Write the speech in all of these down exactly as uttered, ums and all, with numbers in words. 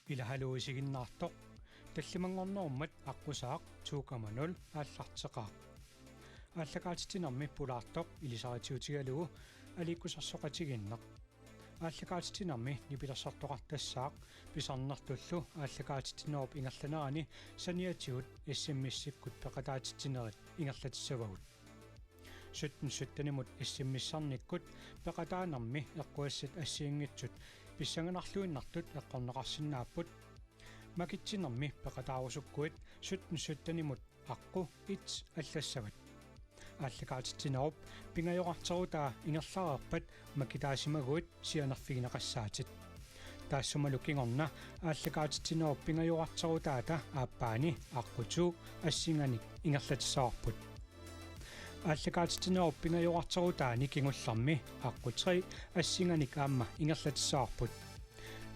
Ila haluu isiginnaartoq. Tallimanngornerummat aqqusaaq to komma nul aallarteqaaq. Aallakaatitsinermi pulaartoq ilisaritiutigalugu aliikkusersoqatigiinneq. Aallakaatitsinermi nipilersortoqartassaaq pisarnertullu aallakaatitsinerup ingerlanerani saniatigut S M S-ikkut peqataatitsinerit ingerlatissavagut. Sytten syttenimut S M S-ernikkut peqataanermi eqquassat assigiinngitsut pissanganarluinnartut eqqorneqarsinnaapput. Makitsinermi peqataarusukkuit sytten syttenimut aqqut et allassavat. Aallakaatitsinerup pingajorarterutaa ingerlareerpat makitaasimaguit sianerfigineqassaatit. Taassumalu kingorna aallakaatitsinerup pingajorarterutaata aappaani aqqut to assinganik ingerlatissavarput. Aallakaatitsinerup pingajorarterutaani kingullermi aqqut tre assinganik aamma ingerlatissavarput.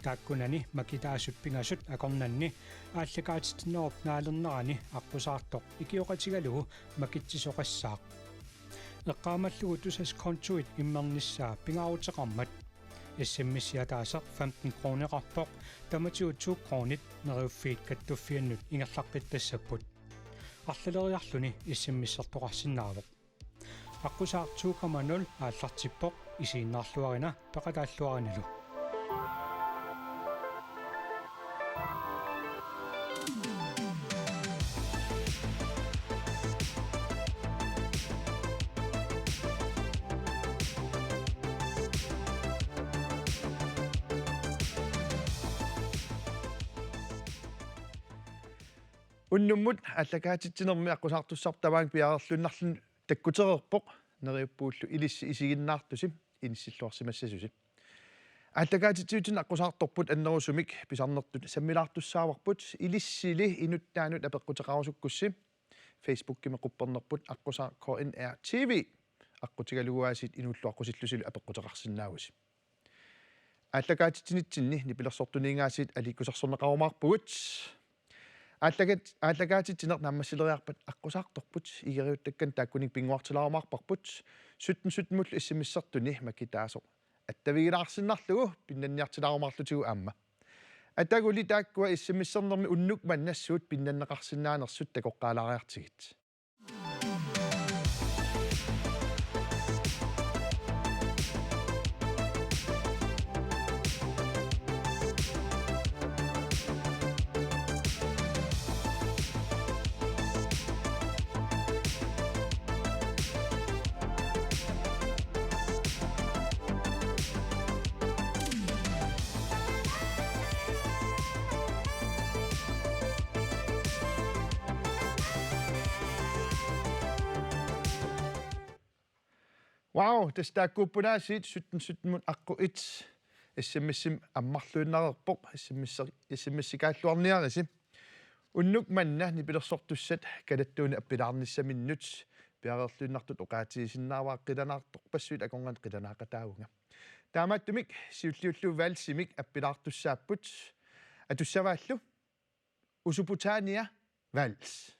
Taakkunani makitaasut pingasut akornanni aallakaatitsinerup naalernerani aqqusaartoq ikioqatigalugu makitsisoqassaaq. Eqqaamallugu Tusass kontuit immernissaa pingaaruteqarmat S M S-i ataaseq femten kroneqarpoq, tamatigut to kronit Neriuffiit Kattuffiannut ingerlaqqittassapput. Arlaleriarluni S M S-ertoqarsinnaavoq. Aqqusaaq to komma nul aallartippoq, isiginnaarluarina peqataalluarinalu. Unnummut aallakaatitsinermi aqqusaartussarput tamaanga piareerluinnarluni takkutereerpoq, neriuppugullu ilissi isiginnaartusi inissilluarsimassasusi. Aallakaatitsivitsinnut aqqusaartorput annerusumik pisarnertut sammilaartussaavarput, ilissili inuttaanut apeqquteqarusukkussi Facebookimi quppernerput aqqusaaq K N R T V aqqutigalugu aasiit inuullu aqqusillusilu apeqquteqarsinnaavusi. Aallakaatitsinitsinni nipilersortuninngaasiit aliikkusersorneqarumaarpugut. Aallakat-, aallakaatitsineq naammassileriarpat aqqusaartorput, igeriuttakkanik taakkuninnga pinnguartilaarumaarparput, sytten syttenimullu S M S-ertuni makitaasoq attavigilaarsinnarlugu pinnanniartilaarumaarlutigu aamma. Ataguli taakkua S M S-ernermi unnuk manna suut pinnanneqarsinnaanersut takoqqaalaariartigit. Wow, tassa taakkuupput aasiit sytten syttenimut aqqut et S M S-imik ammarluinnareerpoq, S M S, S M S-ikaalluarniarisi. Unnuk manna nipilersortussat kalattuunut appilaarnissaminnut piareerluinnartut oqaatigisinnaavara, qilanaartorpassuit akornanni qilanaaqataavunga. Taamaattumik siulliullugu valsimik appilaartussaapput. Atussavaallu Usuputania Vals.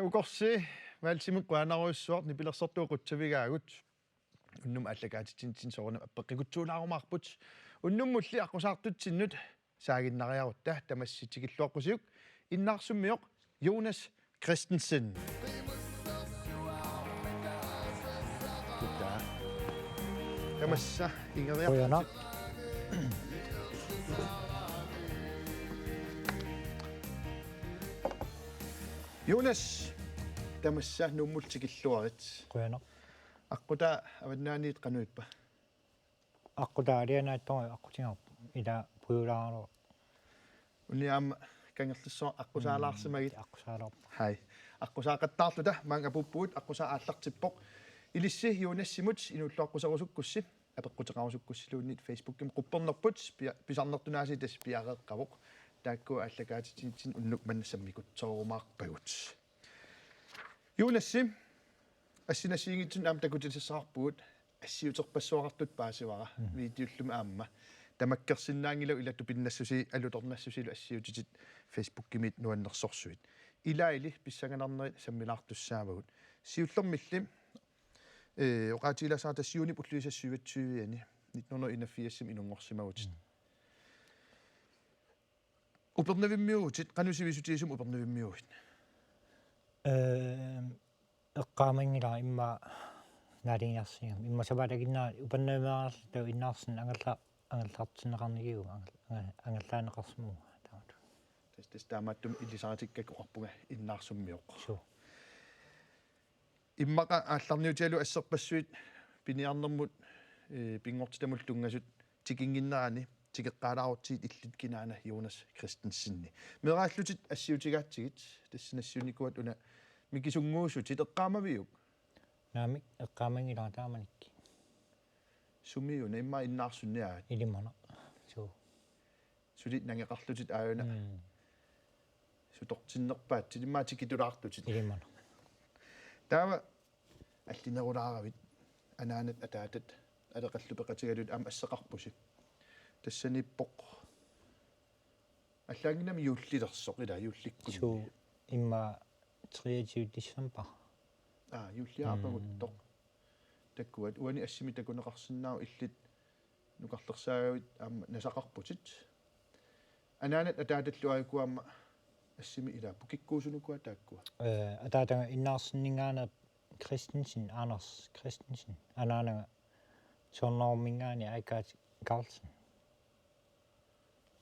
Ukorsi Valsimut qujanarujussuaq, nipilersortut qutsavigaagut. Unnuk aallakaatitsinitsinni soorunami appeqqikutsuulaarumaarput. Unnummulli aqqusaartutsinnut saaginnariarutta, tamassi tikilluaqqusiuk, innaarsummivoq Jonas Christensen. Goddag. Tamassa ingeriartutit. Qujanaq. Jonas, tamassa Nuummullu tikilluarit. Qujanaq. Aqqutaa avannaaniit qanoq ippa? Aqqutaa alianaattoq aqqutigaarput, ila pujulaaraluarpoq. Uani aamma Kangerlussuaq aqqusaalaarsimagit. Mm, aqqusaalaarpoq. Hai. Aqqusaaqattaarluta maanga apuuppugut, aqqusaaq aallartippoq. Ilissi Jonassimut inuulluaqquserusukkussi, apeqquteqarusukkussiluunniit Facebookimi quppernerput pia-, pisarnertunaasiit tassa piareeqqavoq. Taakku aallakaatitsinitsinni unnuk manna sammikutsorumaarpagut. Jonasi, assinassiinngitsunik aamma takutitassaqarpugut, assiuterpassuaqartutut paasivara, mhm, videollumi aamma. Tamakkersinnaanngilagut, ila tupinnassusi, alutornassusilu assiutitit Facebookimiit nuannersorsuit. Ilaali pissanganarnerit sammilaartussaavagut. Siullermilli, eh, oqaatigilaassavat tassa juunip ulluisa syvogtyve-ani nitten hundrede og enogfirs-imi inunngorsimavutit. Mm. Upernavimmiuuvutit, qanoq sivisutigisumik Upernavimmiuuvit? Ehm, eqqaamanngilara immaqa naaliniarsigamik. Immaqa sapaatip akunnera Upernavimeerarluta innaarsinni angerla-, angerlartinneqarnikkut angerla-, ange-, angerlaanneqarsimavunga taamatut. Tassa, tassa taamaattumik ilisaritikkakku oqarpunga innaarsummivoq. Suu. Immaqa aallarniutigalugu asserpassuit piniarnermut, eh, pinngortitamullu tunngasut tikinnginnerani tikeqqaalaarutsigit illit kinaana Jonas Christensen. Meeraallutit assiutigaatsigit, tassa nassiunnikuuatit una mikisunnguusutit, eqqaamaviuk? Naamik, eqqaamanngilara taamanikkut. Sumiuna, immaqa innaarsunniaat? Ilimanaq. Suu. Suli nangeqarlutit aajuna. Mm. Sutortinnerpaatsit, immaqa tikitulaartutit. Ilimanaq. Taava allinerulaaravit, anaanat ataatat aleqallu peqatigalugit aamma asseqarpusi. Tassaniippoq allaanngimmat juullilersoq, ila juullikkunni. Suu, immaqa treogtyve december. Aa, juulliarpaguttoq. Mm. Takuat, uani assimi takuneqarsinnaavoq, illit nukarlersaagavit aamma nasaqarputit. Anaanat ataatallu aajuku aamma assimi, ila pukikkuusunukua taakkua? Eh, ataataga innaarsinninngaanneersoq Christensen, Anders Christensen. Anaanaga Sønderholminngaanniit Aikaat Carlsen.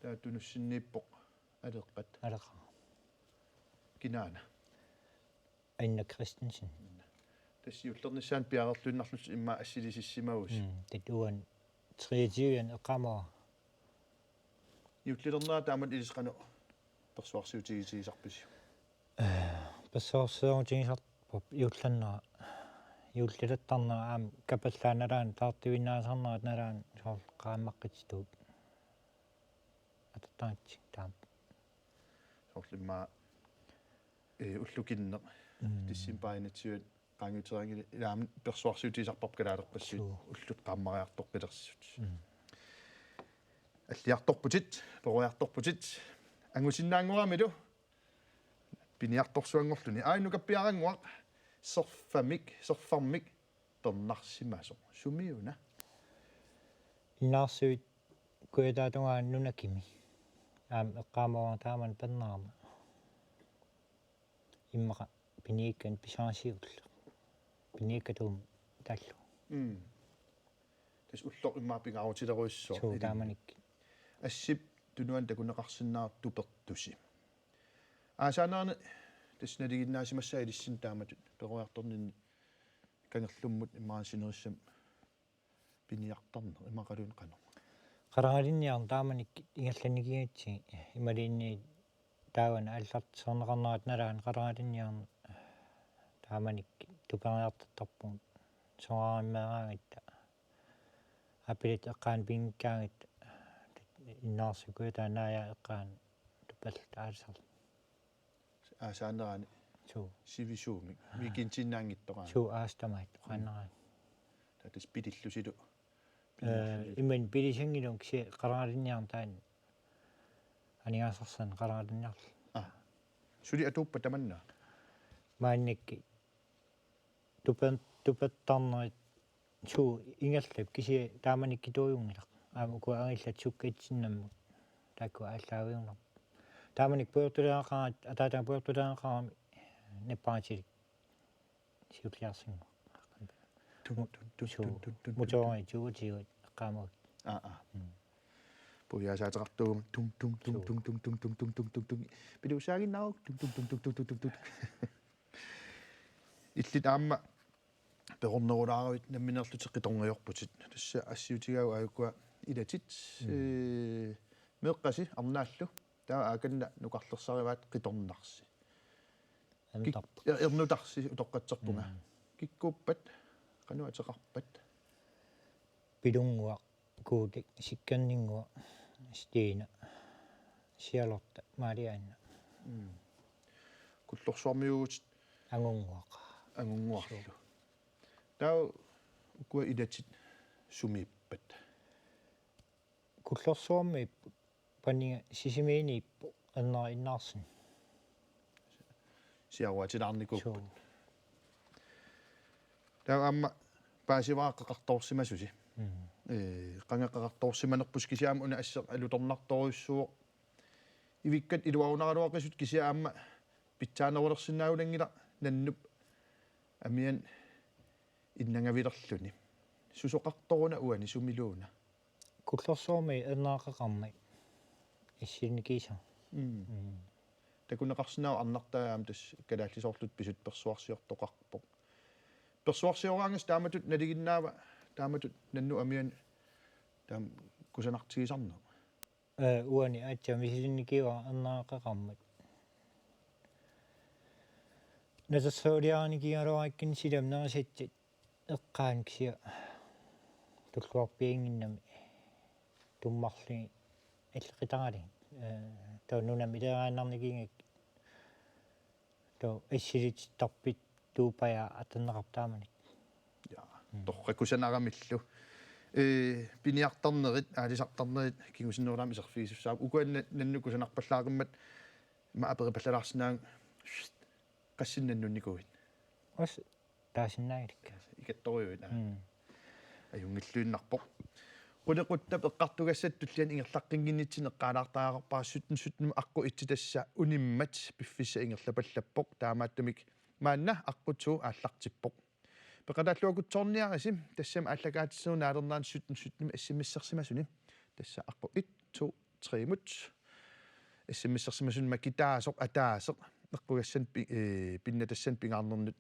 Taava tunussinniippoq aleqqat. Aleqaaq. Kinaana? Anna Christensen. Tassa juullernissaanut piareerluinnarlutit immaqa assilisissimavusi. Mm, tassa uani treogtyve-ani eqqaamavara. Juullilernera taamatut ilissi qanoq persuarsiutigisassarpisi? Eh, persuarsiutigisarparput juullernera. Juullilattarnera aamma kapallaaq nalaani, taartuinnaasarnerat nalaani, soorlu qaammaqqitituut atortagatsigu taama. Soorlu immaqa, eh, ullukinneq. Mm. Decembarip enogtyve qaangiuterianngilaq, ilaa aamma persuarsiutigisarparput kalaalerpassuit. Suu. Ullut qaammariartoqqilersut. Mm. Alliartorputit, peroriartorputit, angusinnaanngoramilu piniartorsuanngorluni. Aajuna nukappiarannguaq, serfamik, serfarmik pernarsimasoq. Sumiuna? Innaarsuit kujataatungaani nunakimi. Aamma eqqaamavara taamani pernarama. Immaqa piniakkanik pisarisigullu. Piniakkatut taallugu. Mm. Tassa ulloq immaqa pingaarutilerujussuaq. Suu, ilinnut. Taamanikkut. Assip tunuani takuneqarsinnaavoq tupertusi. Aasaanerani tassa nalinginnaasimassaaq ilissinnut taamatut peroriartorninni kangerlummut imaluunniit sinerissami piniartarneq, imaluunniit qanoq? Qaleralinniarneq taamanikkut ingerlannikigatsigit, imaluunniit taavani aallartitsisoqarnerat nalaani qaleralinniarneq taamanikkut tuperiartortarpugut, soraarummeeraangatta, apilit eqqaani pinngikkaangatta, innaarsuit kujataani naajaat eqqaani tupalluta aalisarlugit. Aasaanerani. Suu. Sivisuumik. Weekendiinnaanngitsoq aamma. Suu, aasaq tamaat oqaannaraanni. Taava tassa pilillusilu. Eh, imannak pilisanngilagut, kisianni qaleralinniarneq taanna aningaasarsiorneq qaleralinniarlugu. Aa. Suli atuuppat tamanna? Maannakkut tuper-, tupertarnerit suut ingerlavoq, kisianni taamanikkut tuujunngilaq. Aamma uku angillat sukkatsinnammat taakku aallaaviunnarput. Taamanikkut pujortulaaneqarami, ataataga pujortulaaneqarami napparatilik siulliarsinnguaq. Tum, tum, tum, suu, tum, tum, tum, tum, motorit tum. Suutigut eqqaamavut. Aa, aa. Mm. Puiaasaateqartuuguma tum, tum, tum, suu, tum, tum, tum, tum, tum, tum, tum, tum. Piluussaaginnaaruk tum, tum, tum, tum, tum, tum, tum, tum. Illit aamma perornerulaaravit nammineerlutit qitorngaarputit. Tassa assiutigaavit aajukkua ilatit. Mm. Ee, meeqqasi arnaallu. Taava aakanna nukarlersarivaat qitornarsi. Kik-, ernutarput. Er-, ernutarsi utoqqatserpunga. Mm. Kikkuuppat, qanoq ateqarpat? Pilunnguaq, Kuutik, Sikkerninnguaq, Stina, Charlotte, Marianne. Mm. Kullorsuarmiuuvutit? Angunnguaq. Angunnguarlu. Suu. Taava ukua ilatit sumiippat? Kullorsuarmiipput, Paniga Sisimiiniippoq, Ernera Innaarsen. Siaruatilaarnikuupput. Suu. Taava aamma paasivara qaqartoorsimasusi. Mm. Ee, qanga qaqartoorsimanerpusi, kisianni aamma una asseq alutornartorujussuuvoq. Ivikkat iluarunaraluaqisut, kisianni aamma pitsaanerulersinnaagunanngilaq nannup amiani innangavilerluni. Susoqartoruna uani, sumiluuna? Kullorsuarmi Ernereqaqarmat assilinnikuusara. Mm. Mm. Takuneqarsinnaavoq arnartaa aamma tassa kalaallisoorluta pisut persuarsiortoqarpoq. Persuarsioraangassi taamatut nalinginnaava, taamatut nannut amiani taama kusanartigisarneq? Ee, uani aatsaat misilinnikuuara Ernereqaqarmat. Natersuuliarinikuugaluarakkit silami nerisassat eqqaanni, kisianni tulluarpiannginnami tummarlugit illeqitaralugit. Ee, taava nunami ileraannarnikuugakkit. Taava assilitittarput tuupajaa atorneqarpoq taamanikkut. Ja, mm, torrak kusanaramillu. Ee, piniartarnerit, aalisartarnerit kingusinnerulaamik iserfigisussaapput. Ukua na-, nannut kusanarpallaaqimmat ima aperipallalaarsinnaanngilaq, qassinik nannunnikuuit? Tassa taasinnaagilakka. Ikattorujuit, aa. Mm. Ajunngilluinnarpoq. Qulequttap eqqartugassatut tullianut ingerlaqqinngitsinni eqqaalaartariaqarpara sytten sytten aqqut et, tassa unimmat piffissaq ingerlapallappoq, taamaattumik maanna aqqut to aallartippoq. Peqataalluakutsoorniarisi, tassami aallakaatitsinerup naalernerani sytten sytten S M S-ersimasuni. Tassa aqqut et, to, tre-mut. S M S-ersimasuni makitaasoq ataaseq eqqugassanik pi-, ee, pinnatassanik pingaarnernut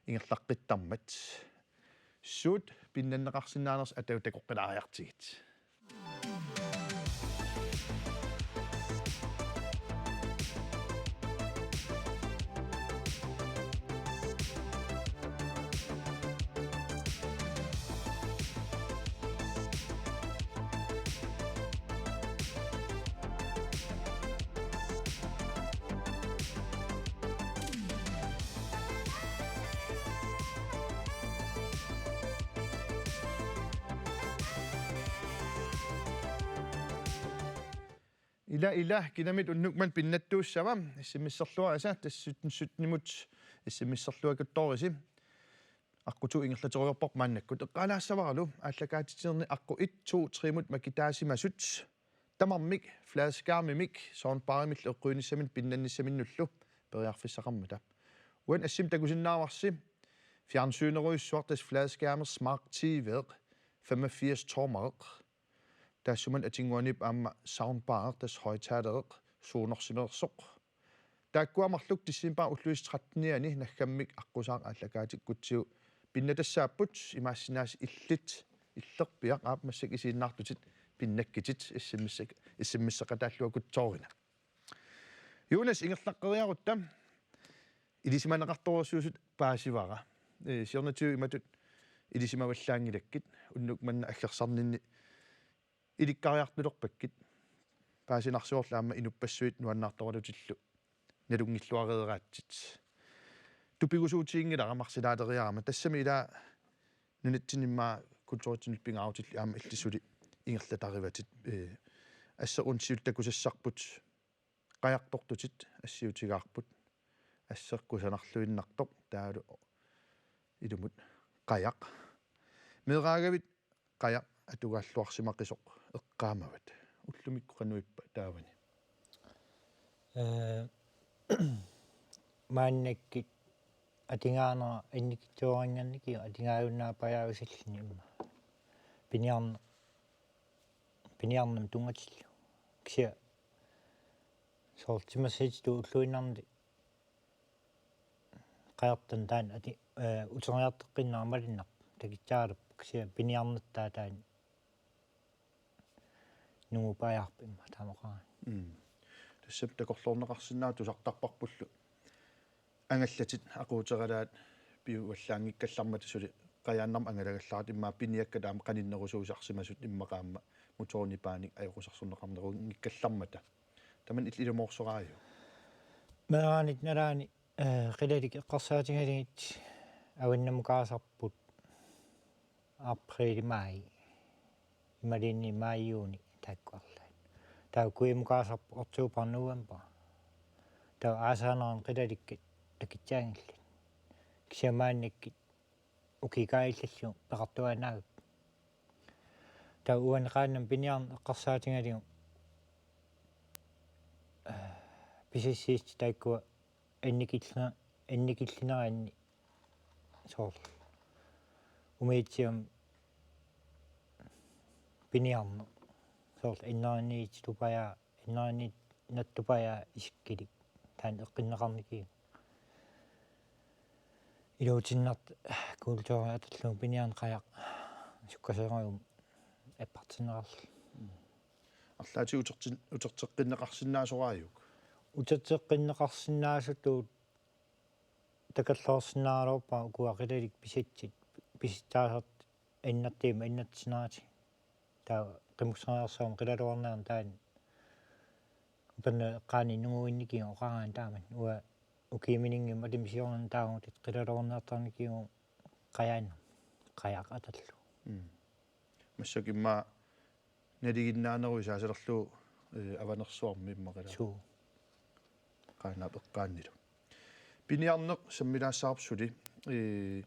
ingerlaqqittarmat. Suut pinnanneqarsinnaanersut atagu takoqqilaariartigit. Ila, ila, kinamit unnuk manna pinnattuussava, S M S-erluarisa, tassa sytten sytten-imut S M S-erluakutsoorisi. Aqqut to ingerlaterujoorparput maannakkut. Eqqaalaassavaralu aallakaatitsinerni aqqut et, to, tre-mut makitaasimasut. Tamarmik fladskærmimik, soundbarimillu eqquinissaminut pinnannissaminnullu periarfissaqarmata. Uani assimi takusinnaavarsi fjernsynerujussuaq, tassa fladskærmeq, smart T V-eq, femogfirs tommereq. Taassuma atinnguaniippoq aamma soundbareq, tassa højttalereq, suunersimeersoq. Taakkua marluk decembarip ulluisa trettenianni naggammik aqqusaaq aallakaatikkutsigu pinnatassaapput, imaassinnaasoq illit, illerpiaq, aap, massakkut isiginnaartutit pinnakkutit, S M S-eq-, S M S-eqataalluakutsoorina. Jonas, ingerlaqqeriarutta ilisimaneqartorujussuusut paasivara. Ee, siornatigut imatut ilisimavallaanngilakkit, unnuk manna aggersarninni ilikkariartulerpakkit. Paasinarsivorlu aamma inuppassuit nuannaartoralutillu nalunngilluareeraatsit. Tupigusuutiginngilara marsilaaleriarama. Tassami ila nunatsinni immaqa kulturitsinnut pingaarutillu aamma illit suli ingerlatarivatit. Ee, asseq una siulleq takusassarput, qajartortutit assiutigaarput. Asseq kusanarluinnartoq taavalu ilumut qajaq. Meeraagavit qajaq atugaalluarsimaqisoq eqqaamavat. Ullumikkut qanoq ippa taavani? Ee, maannakkut atugaanera annikitsuarinngannikkit atugaajunnaarpajaasilluni immaqa. Piniarn-, piniarnermut tunngatillugu. Kisianni soorlu timersortitut ulluinnarni qajartanut taanna ati-, ee, uteriarteqqinnera malunnarpoq takutsaarlugu kisianni piniarnertaa taanna nungupajaarpoq immaqa taamaqaanga. Mm. Tassami takorloorneqarsinnaavoq tusartarparpullu. Angallatit aquuteralaat piuallaanngikkallarmata suli qajaannarmik angalagallarat immaqa piniakkat aamma qaninnerusuusarsimasut immaqa aamma motorinipaanik ajoqusarsorneqarnerunngikkallarmata. Tamanna illit ilumoorsoraajuk? Meeraanitta nalaani, ee, qilalikkut eqqarsaatigalugit avannamukaasarput april, maj. Imaluunniit maj, juuni taakku arlaat. Taava kuimukaasarput oktober, november. Taava aasaanerani qilalikkut takutsaanngillat. Kisianni maannakkut ukiup kaajallallugu peqartuaannaapput. Taava uani qaannami piniarneq eqqarsaatigalugu, ee, pisassiissut taakkua annikilluna-, annikilluneranni soorlu umiatsiamik piniarneq. Soorlu innarniit tupajaa, innarniit nattupajaa isikkulik. Taanna eqqunneqarnikuuvoq. Iluutinnartoq kulturi atorlugu piniarneq qajaq sukkasoorujussuarmik appartinneqarluni. Arlaatigut utertin-, uterteqqinneqarsinnaasoraajuk? Uterteqqinneqarsinnaasutut takorloorsinnaagaluarpara ukua qilalikkut pisassat, pisassat taasartut annertuumik annertunerusut. Taava qimussereersuarmik qilalugarniarneq taanna upernaap eqqaani nunguinnikuuvoq oqaraanni taamatut. Uanga ukiuminngaanniit alimut siornanni taagutit qilalugarniartarnikuuvugut qajaannarmik, qajaq atorlugu. Mm. Massakkut immaqa nalinginnaanerup isaasalerlugu, ee, Avanersuarmi immaqa ilaa. Suu. Qaanaap eqqaanilu. Piniarneq sammilaassavarput suli, ee,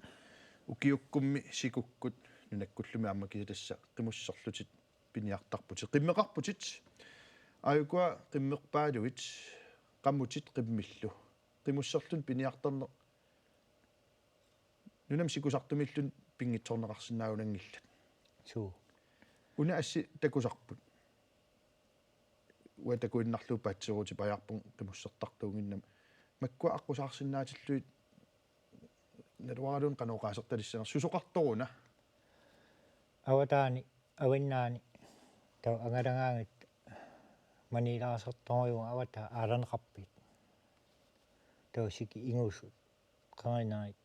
ukiukkummi sikukkut nunakkullumi aamma kisianni tassa qimusserlutit piniartarputit. Qimmeqarputit. Aajukua qimmerpaaluit qamutit qimmillu. Qimusserluni piniartarneq nunami sikusartumiilluni pinngitsoorneqarsinnaanngillat. Suu. Una assi takusarput. Uanga takuinnarlugu paatseerutipajaarpunga qimussertartuunnginnama. Makkua aqqusaarsinnaatillugit naluaraluunniit qanoq oqaasertalissanersoq, susoqartoruna? Avataani, avannaani, taava angalagaangatta maniilaarsortorujuuvoq avataa aalaneqarpiit. Taava siki ingusut, qerinerit,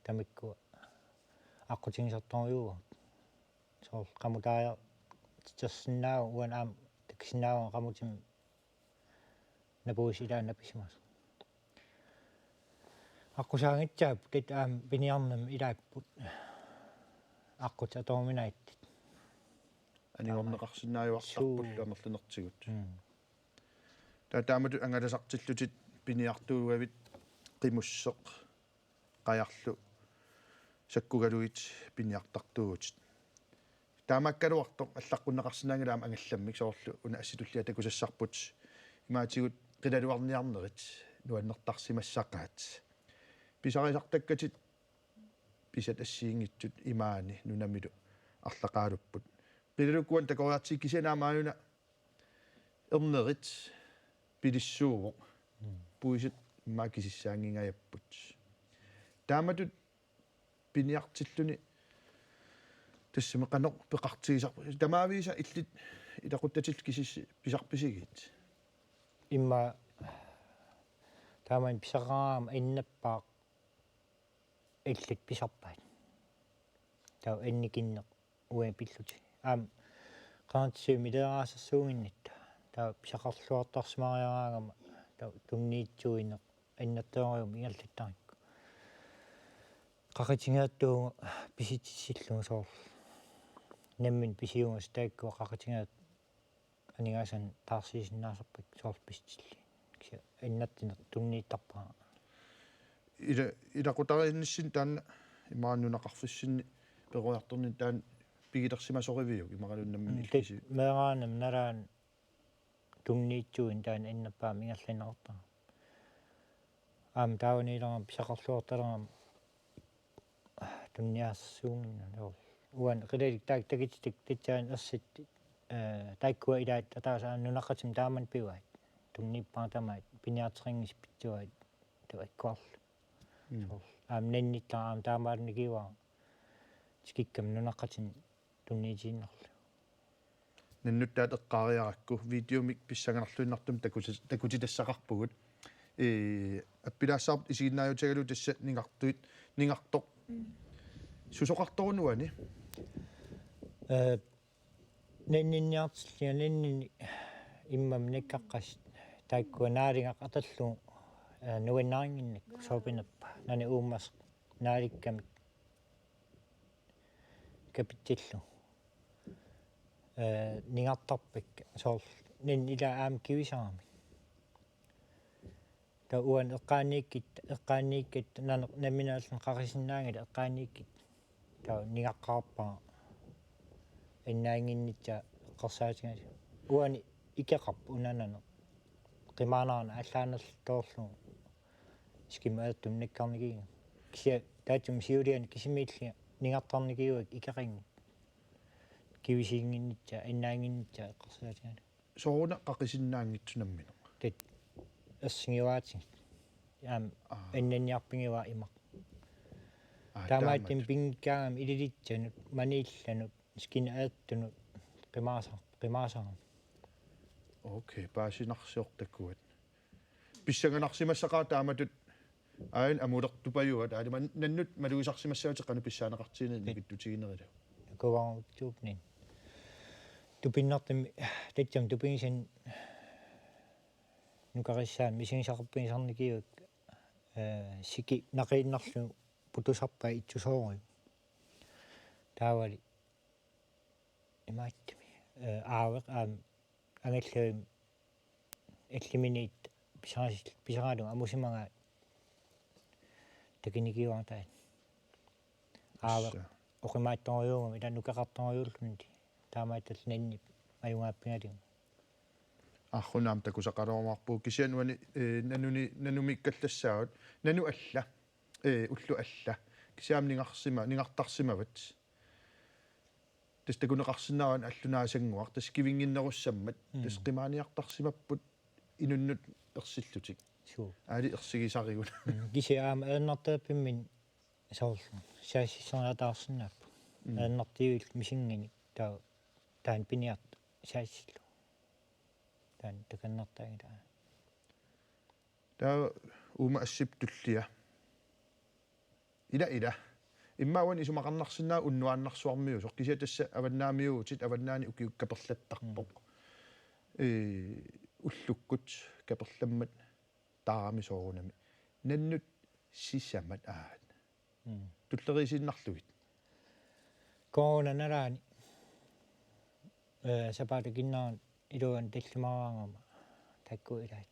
tamakkua aqqutigisartorujuuagut. Soorlu qamutaajartitersinnaavagut, uanga aamma takusinnaavunga qamutimik napuusilaannaq pisimasoq. Aqqusaanngitsaapput, taava aamma piniarnermi ilaapput. Aqqut atoruminaattut. Anigorneqarsinnaajuartarpullu. Suu. Amerlanertigut. Mm. Taava taamatut angalasartillutit piniartuugavit qimusseq qajarlu sakkugalugit piniartartuuvutit. Taamaakkaluartoq allaqqunneqarsinnaanngilaq aamma angallammik, soorlu una assi tullia takusassarput imaatigut qilalugarniarnerit nuannertarsimassaqaat. Pisarisartakkatit pisat assigiinngitsut imaani nunamilu arlaqaalupput. Qilalukkuani takoriartigit kisianni aamma aajuna ernerit pilissuuvoq. Mm. Puisit immaqa kisissaanngingajapput. Taamatut piniartilluni tassami qanoq peqartigisarpa-, tamaviisa illit ilaquttatillu kisissi pisarpisigit? Immaqa taamani pisaqaraangama annappaaq illit pisarpaat. Taava annikinneq uani pillutik. Aamma qangatsiumi ileraasassuuginnitta. Taava pisaqarluartarsimariaraangama taava tunniutsuineq annertuumik ingerlattarikku. Qaqutigeertuuvunga pisitsissillugu soorlu. Nammineq pisiugassat taakkua qaqutigeertut aningaasanik taarsiisinnaasarpakka soorlu pisitsillugu. Kisianni annertuneq tunniuttarpara. Ila-, ilaqutariinnissinni taanna imaluunniit nunaqarfissinni peroriartorninni taanna pigilersimasoriviuk imaluunniit nammineq illit kisi-? Meeraanam nalaani tunniussaguni taanna innerpaamik ingerlanneqartarami. Aamma taavaniilerama pisaqarluartalerama tunniussaasuunnginnami. Uani qilalik taakku takutitik tassaana ersat, eh, taakkua ilaat ataaseq aamma nunaqqatimik taamani pivaat. Tunniuppara tamaat piniarteqanngitsoq pitsuaat taakkuarlu. Mm. Soorlu aamma nannittara aamma taamaalernikuuara tikikkami nunaqqatinik tunniutiinnarlugu. Nannuttaat eqqaariarakku videomik pissanganarluinnartumik takuti-, takutitassaqarpugut. Ee, appilaassaarput isiginnaajutigalugu tassa ningartuit, ningartoq. Susoqartoruna uani? Eh, nanninniartillunga nanninni immami nakkaqqasut taakkua naalagaq atorlugu, eh, nuannarinnginnakku soorpinerpa nani uummasoq naalakkamik kapitsillu. Eh, ningartarpakka soorlu nanni ilaa aamma kivisarami. Taava uani eqqaaniikkit, eqqaaniikkit nana-, nammineerluni qaqisinnaanngilaq eqqaaniikkit. Taava ningaqqaarpara annaannginnittaa eqqarsaatigalugu. Uani ikeqarpoq unananeq. Qimaanarneq allaanerlutoorlugu. Iskimut ajortumut nakkarnikuuvugut. Kisianni taassuma siuliani kisimiillunga ningartarnikuuakka ikeqanngitsut. Kivisiinnginnitsaa, annaannginnitsaa eqqarsaatigalugu. Sooruna qaqisinnaanngitsoq nammineq? Tassa ersigivaatigut. Aamma Aa. Annanniarfigivaat imaq. Aa, taamaattumik taamatut. Pinngikkaangami ililitsanut, maniillanut, iskinnut ajortunut, qimaasa-, qimaasarami. Okay, paasinarsiortakuat. Pissanganarsimassaqaaq taamatut aajuna amulertupajuat, aali man-, nannut malugisarsimassavatit qanoq pissaaneqartiginerit. Pit-, nikittutiginerillu. Nakugaaruttuupnin. Tupinnartumik, tassami tupigisani nukarissaani misigisaqarfigisarnikuuakka, eh, siki naqiinnarlugu putusarpai itsusoorujussuaq. Taavali imaattumi, eh, aaveq aamma angallagami alliminiit pisarasil-, pisaralugu amusimagaat takunikuuara taanna. Aaveq. Tassa. Oqimaatsorujuugami ila nukeqartorujuulluni taamaattorli nannip ajugaappigalugu. Arrunam takusaqarumaarpugut kisianni uani, eh, nanuni, nanumiikkallassaagut. Nanu alla, eh, ullut alla. Kisianni ningarsima-, ningartarsimavat. Tassa takuneqarsinnaavoq allunaasannguaq, tassa kivinnginnerussammat, mm, tassa qimaaniartarsimapput inunnut ersillutik. Suu. Aali ersigisarigut. Mm, kisianni aamma ajornartorpimmini soorlu saassusseriataarsinnaapput. Mm. Ajornartuuillu misinnginik taava taanna piniartoq saassullugu. Taanna takornartaanngilaq. Taava uuma assip tullia. Ila, ila. Immaqa uani isumaqarnarsinnaavat unnuaannarsuarmiuusoq. Kisianni tassa avannaamiuuvutit, avannaani ukiut kaperlattarpoq. Mm. Ee, ullukkut kaperlammat taarami soorunami. Nannut sisamat aat. Mm. Tulleriiinnarlugit. Corona nalaani, eh, sapaatip akunnerani iluani tallimaraangama taakku ilaat.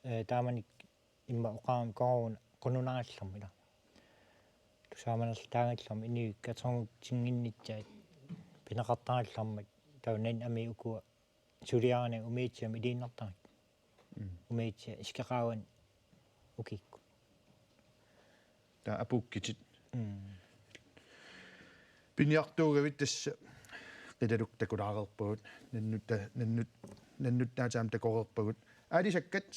Eh, taamanikkut immaqa oqarami corona qununarallarmat ila. Tusaamanerlutaagallarmat inuit katersuutinnginnitsaat pineqartarallarmat taava nannami ukua suliarinagit umiatsiamik iliinnartarakkit. Mm. Umiatsiaq iskeqaavani ukikkut. Taava apuukkitit. Mm. Piniartuugavit tassa qilalukka takulaareerpagut, nannut-, nannut-, nannuttaataammik takoreerpagut. Aalisakkat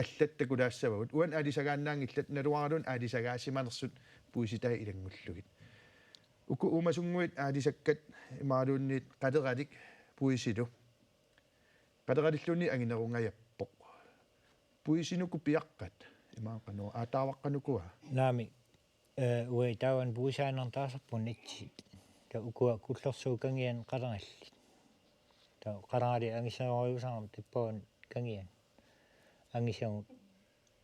allat takulaassavagut. Uani aalisagaannaanngillat, naluaraluunniit aalisagaasimanersut puisitai ilanngullugit. Uku uumasunnguit aalisakkat imaluunniit qaleralik puisilu. Qaleralilluunniit anginerungajappoq. Puisinukua piaqqat imaaqanua aataavaqqanukua? Naamik, eh, uanga taavani puisaanermi taasarpunga natsi. Taava ukua Kullersuup kangiani qalerallit. Taava qaleralik angisoorujussuusarami tappavani kangiani. Angisagut.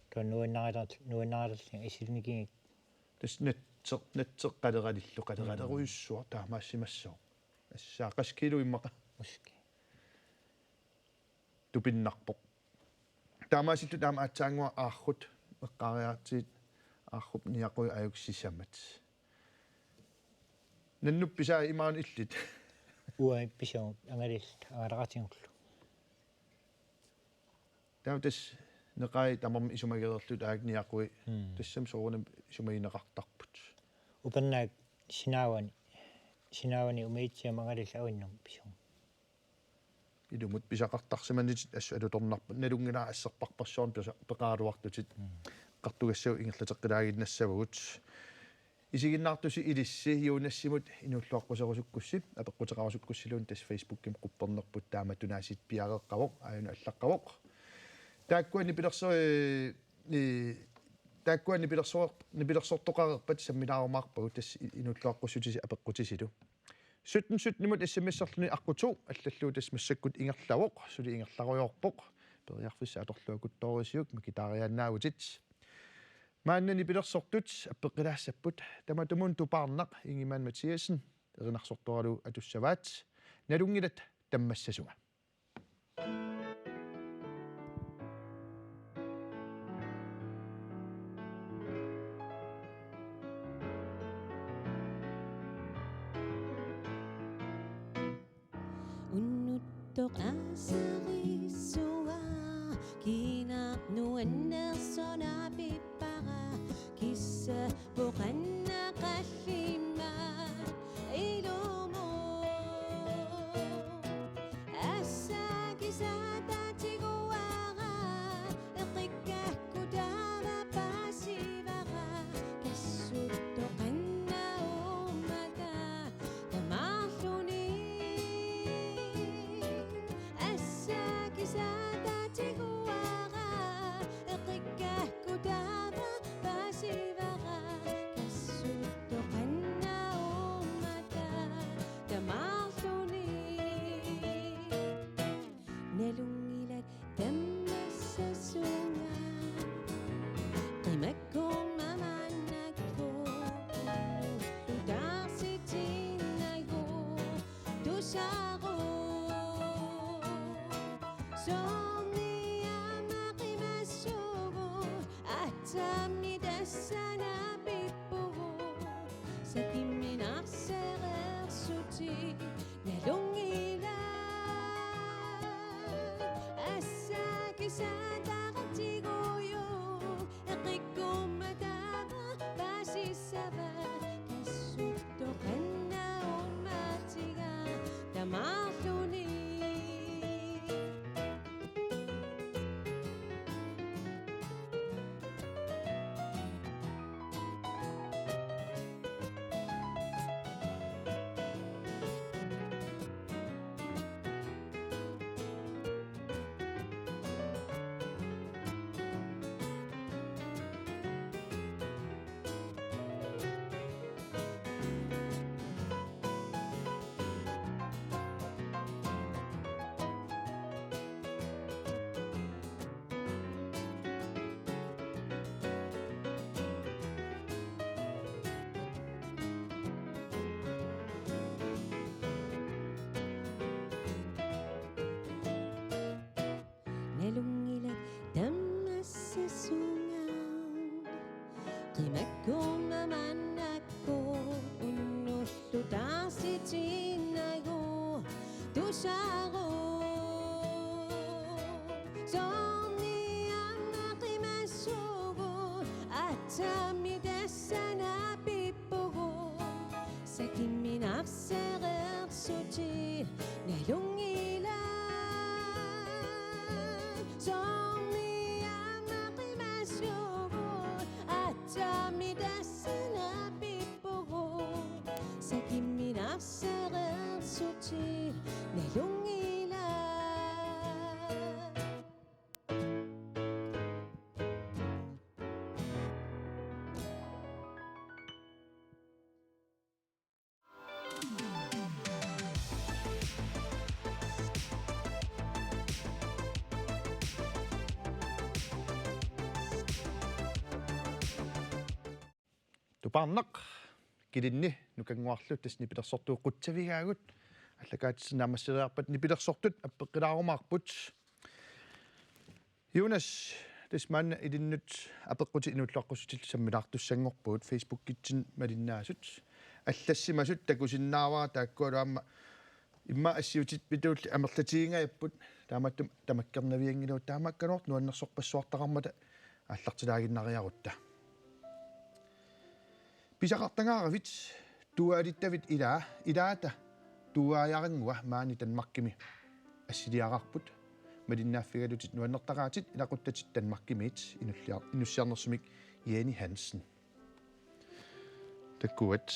Taava nuannariler-, nuannarilerlunga isilinikigikkit. Tassa natseq, natseq qaleralillu, qaleralerujussuaq taamaassimassaaq. Assaa, qassit kiilu immaqa? Uski. Tupinnarpoq. Taamaasilluta aamma aatsaannguaq aarrut eqqaariaratsigit Arrup niaqui ajuksissamat. Nannuppisaa imaanut illit. Uanga pisavunga angalilluta angalaqatigullu. Taava tassa neqai tamarmik isumagereerlutik aak niaqui. Mm. Tassami soorunami isumagineqartarput. Upannaak sinaavani, sinaavani umiatsiama angalilluta avinnum pisavunga. Ilumut pisaqartarsimanertik assut alutornarput, nalunngilara asserparpassuarnik pisa-, peqaraluartutit. Mm. Eqqartugassavut ingerlateqqilaaginnassavagut. Isiginnaartusi ilissi Jonassimut inuulluaqquserusukkussi, apeqquteqarusukkussiluunniit tassa Facebookimi quppernerput taama tunaasiit piareeqqavoq, aajuna allaqqavoq. Taakkua nipilerso-, ee, ee, taakkua nipilersoor-, nipilersortoqareerpat sammilaarumaarpagut tassa i-, inuulluaqqussutisi apeqqutisilu. Sytten sytten-imut S M S-erluni aqqut to allallugu tassa massakkut ingerlavoq, suli ingerlarujoorpoq. Periarfissat atorluakuttoorisiuk makitaariaannaavutit. Maanna nipilersortut appeqqilaassapput, tamatumuuna Tupaarnaq Ingemann Mathiassen erinarsortoralugu atussavaat, Nalunngilat tammassasunga. Unnuttoq aasarissua, kiinaq nuannersoq naapippara, kissappoq qannaqallimmat ilumut. Assaak isaata tiguara, eqikkakku taava paasivara, kassuttoq qanna uummata tamarluni. Assaak isaata tiguara, eqikkakku taava paasivara, kassuttoq qanna uummata tamarluni. Nalunngilat tammassasunga. Qimakkumma maannakkut unnuttuutaarsitinnagu tusaruk. Soormi aamma qimassugut, aatsaammi tassa naapippugut. Sakimminarsereersutit nalunngilat. Assaak isaata tiguara, eqikkumma taava paasissavat, kassuttoq qanna uummatiga tamarluni. Nalunngilat tammassasunga. Qimakkumma maannakkut unnuttuutaarsitinnagu tusaruk. Soormi aamma qimassugut, aatsaammi tassa naapippugut. Sakimminarsereersutit nalunngilat. Soormi aamma qimassugut, aatsaammi tassa naapippugut. Sakimminarsereersutit nalunngilat. Tupaarnaq, kilinni nukannguarlu tassa nipilersortugut qutsavigaagut. Aallakaatitsinni naammasseriarpat nipilersortut appeqqilaarumaarput. Jonas, Tassa maanna ilinnut apeqqutit inuulluaqqussutillu sammilaartussanngorpugut Facebookikkut malinnaasut. Allassimasut takusinnaavara taakkualu aamma immaqa assiutippitulli amerlatigingajapput, taamaattumik tamakkernavianngilagut, taamaakkaluartoq nuannersorpassuartaqarmata aallartilaaginnariarutta. Pisaqartagaaravit tuaalittavit ilaa, ilaata tuaajarannguaq maani Danmarkimi assiliararput. Malinnaaffigalutit nuannertaqaatit, ilaquttatit Danmarkimiit, inullia-, inussiarnersumik Jenny Hansen. Takkuat.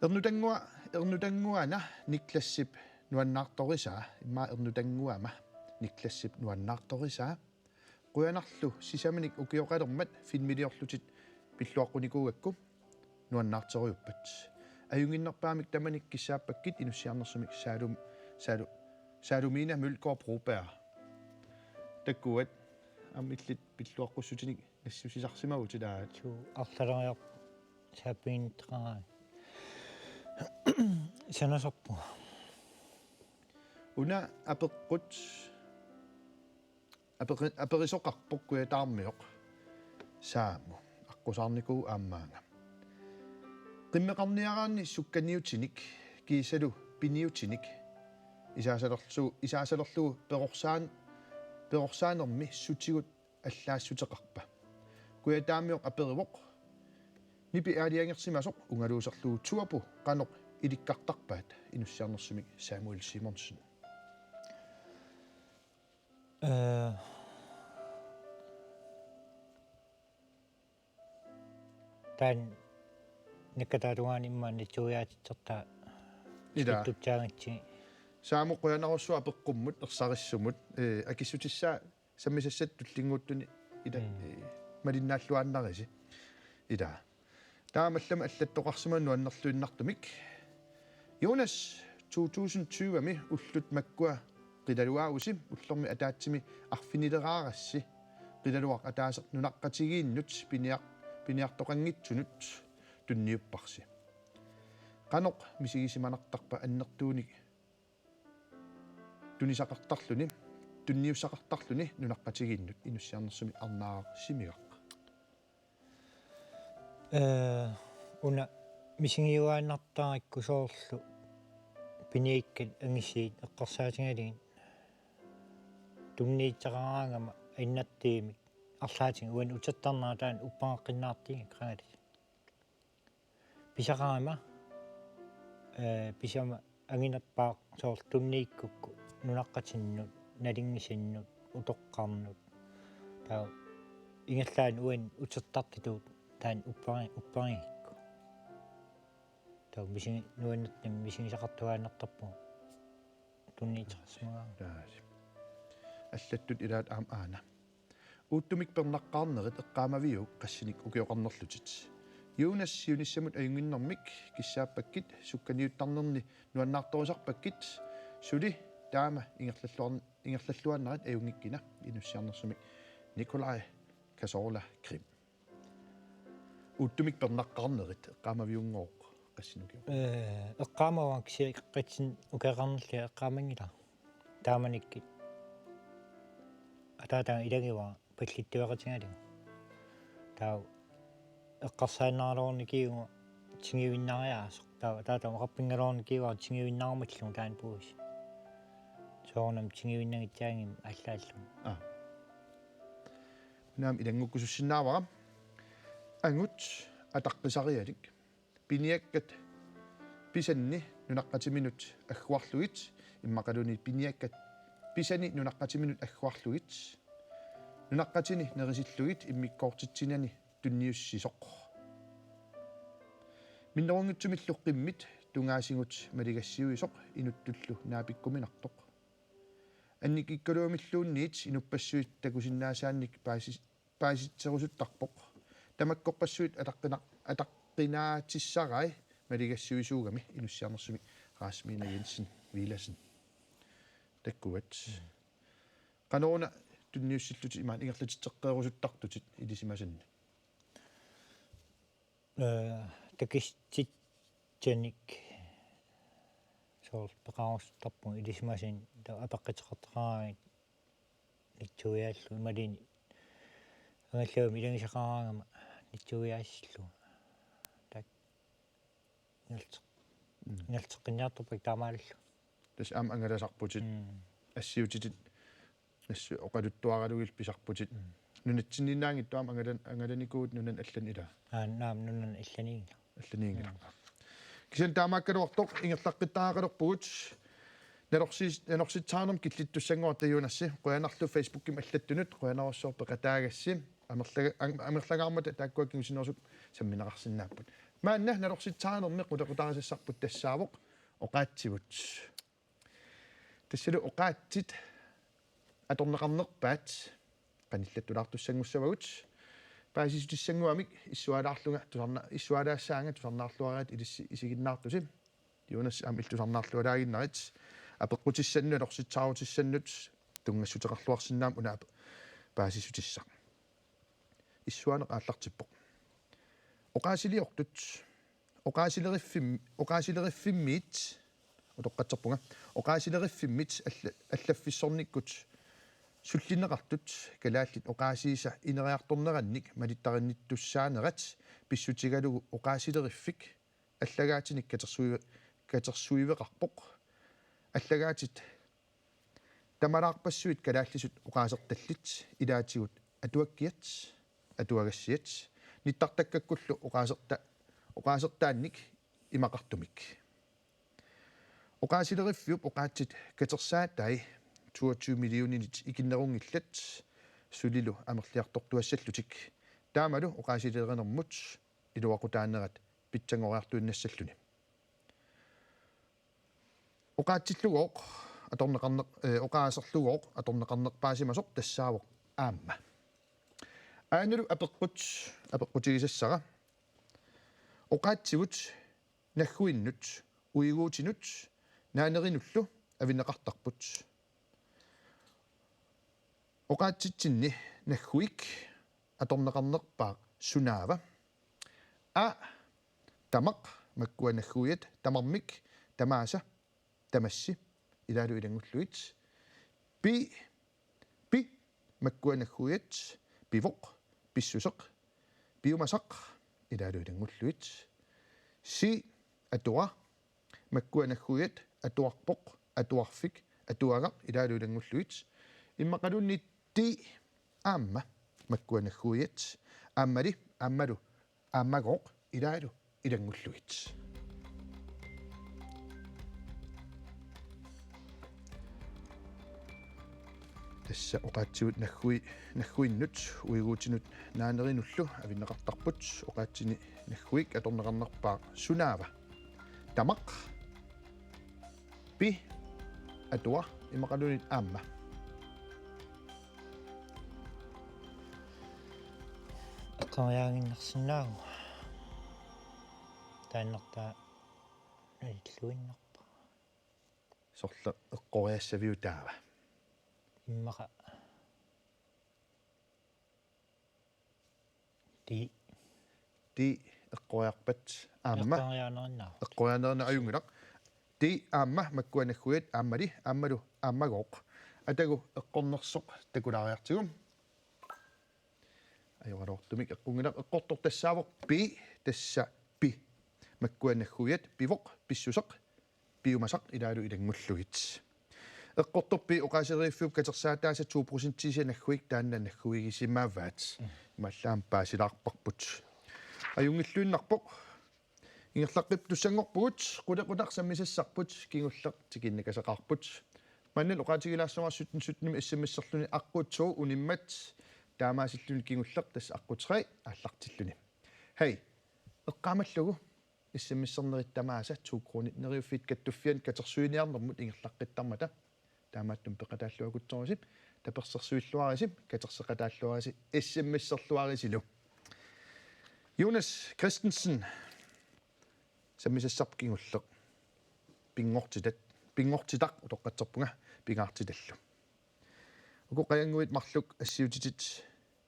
Ernutannguaq, ernutannguana Niklassip nuannaartorisaa, immaqa ernutannguama Niklassip nuannaartorisaa. Qujanarlu sisamanik ukioqalermat filmiliorlutit pilluaqqunikuugakku nuannaartorujuppat. Ajunnginnerpaamik tamanik kissaappakkit, inussiarnersumik Saalum-, Saalu-, Saalumina Mølgaard Broberg. Takkuat, aamma illit pilluaqqussutinik nassuisarsimavutit ilaat. Suu, arlaleriarlunga saappiginnittoqaraangat sanasorpunga. Una apeqqut apeqi-, aperisoqarpoq Kujataarmioq Saamu. Aqqusaarnikuuvoq aamma maanga. Qimmeqarniaraanni sukkaniutinik kiisalu piniutinik isaasalerlu-, isaasalerlugu perorsaan-, perorsaanermi sutigut allaassuteqarpa? Kujataarmioq aperivoq: Nipi aalajangersimasoq ungaluuserlugu tuapu qanoq ilikkartarpaat, inussiarnersumik Samuel Simonsen. Ee, taanna nakkataatungaani immaqa nitsuiaatitsertaa. Ilaa. Tutsaagitsi. Saamu, qujanarsuaq apeqqummut ersarissumut, ee, akissutissaa sammisassat tullinnguuttuni ila, mm, ee, malinnaalluaannarisi. Ilaa. Taamaallaat allattoqarsimavoq nuannerluinnartumik. Jonas, to tusind tyve-mi ullut makkua qilaluaavusi, ullormi ataatsimi arfinileraarassi qilaluaq ataaseq nunaqqatigiinnut piniar-, piniartoqanngitsunut tunniupparsi. Qanoq misigisimanartarpa annertuunik tunisaqartarluni, tunniussaqartarluni nunaqqatigiinnut, inussiarnersumik Arnaaq Simigaq. Ee, una misigiuaannartarikku soorlu piniakkat angisiit eqqarsaatigalugit tunniussaqaraangama innertiimik arlaatigut uani utertarnera taanna uppereqqinnaartigiga qangali. Pisaqarama, ee, pisama anginerpaaq soorlu tunniukkukku nunaqqatinnut, nalunngitinnut, utoqqarnut. Taava ingerlaannaq uani utertartutut taanna upperi-, upperigikku. Taava misigi-, nuannertumik misigisaqartuaannartarpugut tunniuteqarsimagaangat. Taas. Allattut ilaat aamma aana. Uuttumik pernaqqaarnerit eqqaamaviuk qassinik ukioqarnerlutit? Jonas, siunissamut ajunnginnermik kissaappakkit, sukkaniuttarnerni nuannaartorisarpakkit, suli taama ingerlalluar-, ingerlalluaannarit ajunngikkina, inussiarnersumik Nikolaj Kasola Krim. Uuttumik pernaqqaarnerit eqqaamaviunngooq qassinik ukioq? Ee, eqqaamavara kisianni qassinik ukioqarnerlunga eqqaamanngilaq. Taamanikkut ataataga ilagivara pallittueqatigalugu. Taava eqqarsaannaraluarnikiuvoq tiguinnariaaseq. Taava ataataga oqarfigaluarnikiuara tiguinnarumallugu taanna puisi. Soorunami tiguinnanngitsuugami aallaallugu. Aa. Naam, ilanngukkusussinnaavara. Angut ataqqisarialik. Piniakkat pisanni nunaqqatiminut agguarlugit, immaqaluunniit piniakkat pisani nunaqqatiminut agguarlugit, nunaqqatini nerisillugit immikkoortitsinani tunniussisoq. Minnerunngitsumillu qimmit tungaasigut maligassiuisoq inuttullu naapikkuminartoq. Annikikkaluamilluunniit inuppassuit takusinnaasaannik paasi-, paasitserusuttarpoq. Tamakkorpassuit ataqqina-, ataqqinaatissarai maligassiuisuugami, inussiarnersumik Rasmina Jensen Villadsen. Takkuat. Qanoruna tunniussillutit imaluunniit ingerlatitseqqeerusuttartutit ilisimasanni? Ee, takutitsinnik soorlu peqarusuttarpugut ilisimasannik, taava apeqquteqartaqaraangat Nitsuiaallu imaluunniit angallagamik ilagisaqaraangama nitsuiaasillunga. Taak ingerlateq- Mm. ingerlateqqinniartorpakka taamaalillunga. Tassa aamma angalasarputit. Mm. Assiutitit nassuiaat oqaluttuaralugit pisarputit. Mm. Nunatsinniinnaanngitsoq aamma angalan-, angalanikuuvutit nunanut allanut, ilaa? Aa, naamik, nunanut allaniinngilaq. Allaniinngilaq. Mm. Kisianni taamaakkaluartoq ingerlaqqittariaqalerpugut. Nalorsis-, nalorsitsisarnermik killittussanngorta Jonasi. Qujanarlu Facebookimi allattunut. Qujanarsuaq peqataagassi. Amerlaga-, am-, amerlangaarmata taakkua kingusinnerusukkut sammineqarsinnaapput. Maanna nalorsitsisarnermi qulequtarisassarput tassaavoq oqaatsivut. Tassalu oqaatsit atorneqarnerpaat qanillattulaartussanngussavarput. Paasissutissannguamik issualaarlunga tusarna-, issualaassaanga tusarnaarluaraat ilissi isiginnaartusi. Jonas aamma illit tusarnaarlualaaginnarit. Apeqqutissannut, nalorsitsaarutissannut tunngassuteqarluarsinnaammat una ape-, paasissutissaq. Issuaaneq aallartippoq. Oqaasiliortut. Oqaasileriffim-, oqaasileriffimmiit, utoqqatserpunga, oqaasileriffimmiit alla-, allaffissornikkut sullinneqartut kalaallit oqaasiisa ineriartornerannik malittarinnittussaanerat pissutigalugu oqaasileriffik allagaatinik katersuive-, katersuiveqarpoq. Allagaatit tamalaarpassuit kalaallisut oqaasertallit ilaatigut atuakkiat, atuagassiat, nittartakkakkullu oqaaserta-, oqaasertaannik imaqartumik. Oqaasileriffiup oqaatsit katersaatai toogtyve millioninit ikinnerunngillat sulilu amerliartortuassallutik. Taamalu oqaasilerinermut iluaqutaanerat pitsanngoriartuinnassalluni. Oqaatsillugooq atorneqarneq-, eh, oqaaserlugooq atorneqarnerpaasimasoq tassaavoq aamma. Aanalu apeqqut, apeqqutigisassara. Oqaatsivut nagguinnut uiguutinut naanerinullu avinneqartarput. Oqaatsitsinni nagguik atorneqarnerpaaq sunaava? A, tamaq, makkua nagguiat tamarmik, tamaasa, tamassi, ilaalu ilanngullugit. Pi, pi, makkua nagguiat, pivoq, pissuseq, piumasaq, ilaalu ilanngullugit. Si, atua, makkua nagguiat, atuarpoq, atuarfik, atuagaq, ilaalu ilanngullugit. Immaqaluunniit ti, aamma, makkua nagguiat, aammali, aammalu, aammagooq, ilaalu ilanngullugit. Tassa oqaatsivut naggui-, nagguinnut uiguutinut naanerinullu avinneqartarput. Oqaatsini nagguik atorneqarnerpaaq sunaava? Tamaq, pi, atua, immaqaluunniit aamma. Eqqoriaaginnarsinnaavugut. Taannartaa nalilluinnarpara. Sorleq eqqoriassaviuk taava? Immaqa. Ti. Ti eqqoriarpat aamma. Eqqoriaanerinnaavoq. Eqqoriaanerinnaavoq, ajunngilaq. Ti aamma makkua nagguiat aammali aammalu aammagooq. Atagu eqqornersoq takulaariartigu. Ajoraluartumik eqqunngilaq, eqqortoq tassaavoq pi, tassa pi. Makkua nagguiat pivoq, pissuseq, piumasaq ilaalu ilanngullugit. Eqqortorpit oqaasileriffik katersaataasa to procentiisa nagguit taanna nagguigisimavaat. Mm. Imaallaat paasilaarparput. Ajunngilluinnarpoq. Ingerlaqqittussanngorpugut, qulequtaq sammisassarput, kingulleq tikinnakasaqaarput. Maanna oqaatigilaassavara sytten sytten-imi S M S-erluni aqqut to unimmat, taamaasilluni kingulleq tassa aqqut tre aallartilluni. Hej, eqqaamallugu S M S-ernerit tamaasa to kronit neriuffiit kattuffianni katersuiniarnermut ingerlaqqittarmata. Taamaattumik peqataalluakutsoorisi, tapersersuilluarisi, katerseqataalluarisi, S M S-erluarisilu. Jonas Christensen, sammisassarput kingulleq. Pinngortitat, pinngortitaq utoqqatserpunga, pingaartitallu. Uku qajannguit marluk assiutitit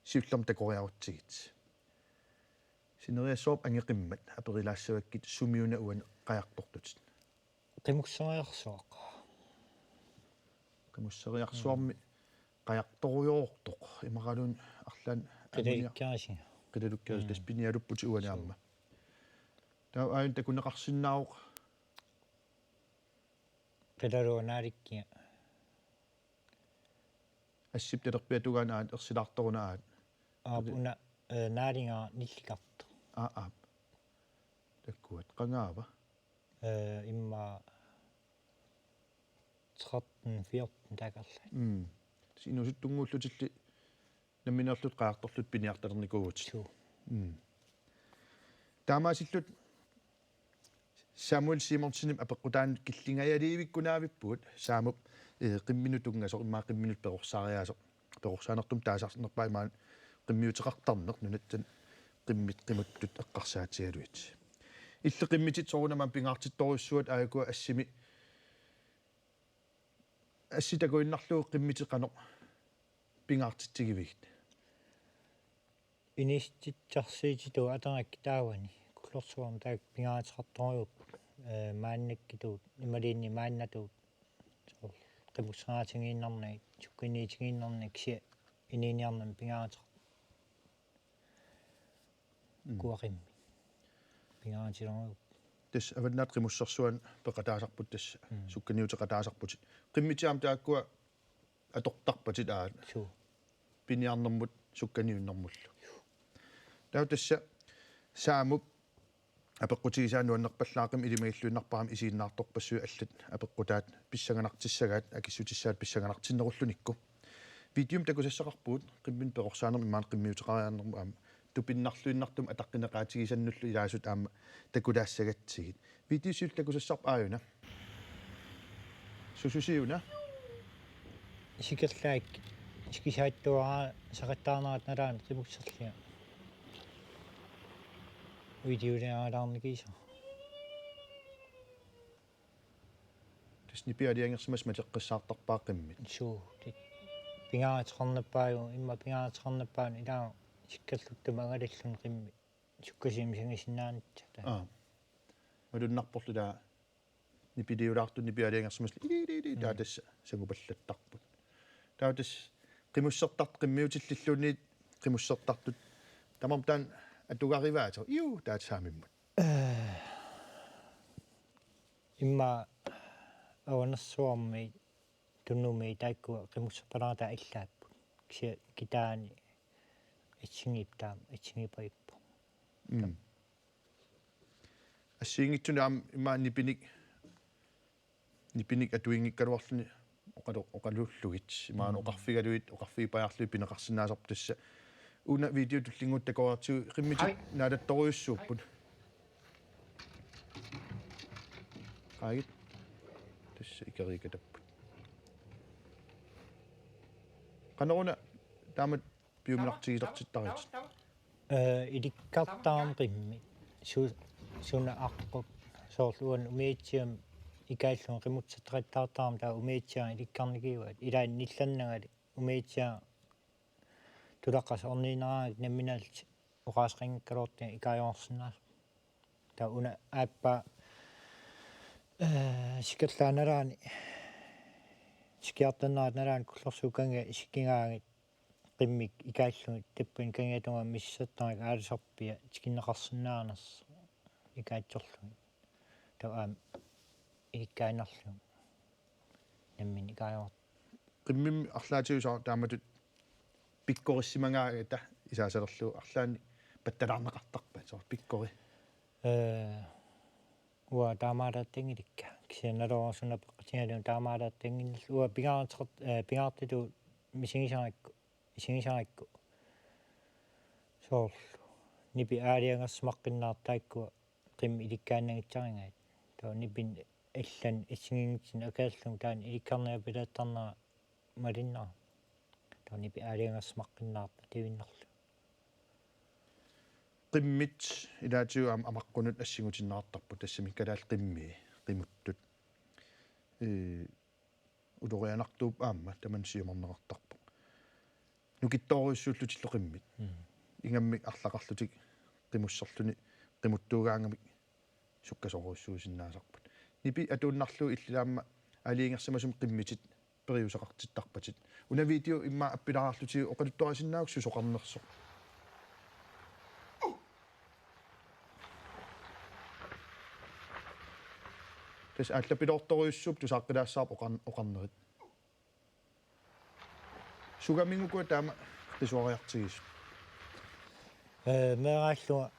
siullermik takoriarutsigit. Sineriassuarput angeqimmat aperilaassavakkit sumiuna uani qajartortutit. Qimusseriarsuaq. Qimusseriarsuarmi. Mm. qajartorujoortoq imaqaluunniit arlaannik anguniar- Qilalukkiarisiga. Qilalukkiarisi Mm. tassa pinialupputit uani Suu. aamma. Taava aajuna takuneqarsinnaavoq. Qilaluga naalikkiga. Assip talerpiata tungaanut aat ersilaartoruna aat. Aap Tuli- una, eh, naaliga nillikartoq. Aa, aap. Takkuat qangaava? Eh, immaqa tretten fjorten taakkarlaat. Mm. Tassa inuusuttunnguullutilli nammineerlutit qajartorlutit piniartalernikuuvutit. Suu. Mm. Taamaasillutit Samuel Simonsenip apeqqutaanut killingajaliivikkunaavippugut Saamup, eh, qimminut tunngasoq immaqa qimminut perorsariaasoq. Perorsaanertumik taasarnerpaaq imaluunniit qimmiuteqartarneq nunatta qimmit qimuttut eqqarsaatigalugit. Illit qimmitit soorunami pingaartittorujussuuatit aajuku assimi. Assit takuinnarlugu qimmitit qanoq pingaartitsigivigit? Inissitsitsisarsiutitut aterakku taavani. Kullorsuarmi taakku pingaaruteqartorujuupput. Eh, maannakkutut, imaluunniit maannatut. Soorlu qimussersaatigiinnarnagit, sukkaniutigiinnarnagit kisianni inuuniarnermi pingaaruteqar- Mm. Kuaqimmi. Pingaarutilerujuupput. Tassa Avannaata Qimussersuani peqataasarput tassa Mm. sukkaniuteqataasarputit. Qimmitit aamma taakkua atortarpatit aat. Suu. Piniarnermut sukkaniunnermullu. Taava tassa Saamup apeqqutigisaa nuannerpallaaqimmat ilimagilluinnarparami isiginnaartorpassuit allat apeqqutaat pissanganartissagaat akissutissaat pissanganartinnerullunikku. Videomi takusassaqarpugut qimminut perorsaanermut imaluunniit qimmiuteqariarnermut aamma tupinnarluinnartumik ataqqineqaatigisannullu ilaasut aamma takulaassagatsigit. Videomi siulleq takusassarput aajuna. Sususiuna. Sikerlaak sikisaattuaraa saqattaarnerat nalaani qimusserlunga. Videoliaraalaarnikiisa. Tassa nipi aalajangersimasoq mateqqissaartarpaat qimmit. Suu, ti-, pingaaruteqarnerpaavoq, immaqa pingaaruteqarnerpaavoq ilaa sikkerluttumi angalalluni qimmit. Sukkasuumik sangisinnaanissaq. Aa. Malunnarporlu taava nipiliulaartut nipi aalajangersimasoq ili, ili, ili, taava Mm. tassa sangupallattarput. Taava tassa qimussertartut qimmiutillilluunniit qimussertartut tamarmik taanna atugarivaatit. Iu, taava saamimmut. Eh, immaqa Avanersuarmi Tunumi taakkua qimusserpalaarta allaapput. Kisianni kitaani assigiippoq taama, assigiipajuppoq. Mm. Assigiinngitsunik aamma imaluunniit nipinik, nipinik atuinngikkaluarluni oqalu-, oqaluullugit. Imaluunniit Mm. oqarfigalugit, oqarfigipajaarlugit pineqarsinnaasarput tassa. Una video tullinnguuttoq takoreertigu qimmitit Hej. naalattorujussuupput. Qaagit. Tassa ikeriikatapput. Qanoruna taamatut piuminartigilertittaritit? Eh, ilikkartarami qimmit. Su-, suna aqquk soorlu uani umiatsiami ikaallunga qimussertaqattaartarami taava umiatsiaq ilikkarnikiuaat. Ilaanni nillernagali umiatsiaq tulaqqasoq orniinnaraangat nammineerlutik oqaaseqanngikkaluarlugit ikaajorsinnaasoq. Taava una aappaa, eh, sikerlaat nalaani, sikiartarnerat nalaani kullorsuup kangia sikigaagit qimmit ikaallugit tappani kangiata tungaanut misissortarami aalisarpiaq tikinneqarsinnaanersoq ikaatsorlugit. Taava aamma ilikkaannarlugu nammineq ikaajor-. Qimmimmi arlaatigut soorlu taamatut pikkorissimagaangata isaasalerlugu arlaannik pattalaarneqartarpat soorlu pikkori? Eh, uanga taamaaliortanngilikka. Kisianni naluara suna peqqutigalugu taamaaliortannginnarlugu. Uanga pingaaruteqart-, eh, pingaartutut misigisarakku, isigisarakku. Soorlu nipit aalajangersimaqqinnaartut taakkua qimmit ilikkaannagissarigaat. Taava nipini allani assigiinngitsunik akeerlugu taanna ilikkarniapilaartarnera malunnarpoq. Taava nipit aalajangersimaqqinnaartut atuinnarlugu. Qimmit ilaatigut aamma amaqqunut assingutinneqartarput tassami kalaallit qimmii, qimuttut. Ee, ulorianartuupput aamma tamanna siumarneqartarpoq. Nukittoorujussuullutillu qimmit. Mm. Ingammik arlaqarlutik qimusserluni qimuttuugaangamik sukkasoorujussuusinnaasarput. Nipit atuinnarlugu illit aamma aalajangersimasumik qimmitit periuseqartittarpatit. Una video immaqa appilaarlutit oqaluttuarisinnaavit susoqarnersoq. Tassa aallapiloortorujussuupput tusaaqqilaassavarput oqar-, oqarnerit. Sugaminguku taama qisuariartigisut? Ee, meeraallunga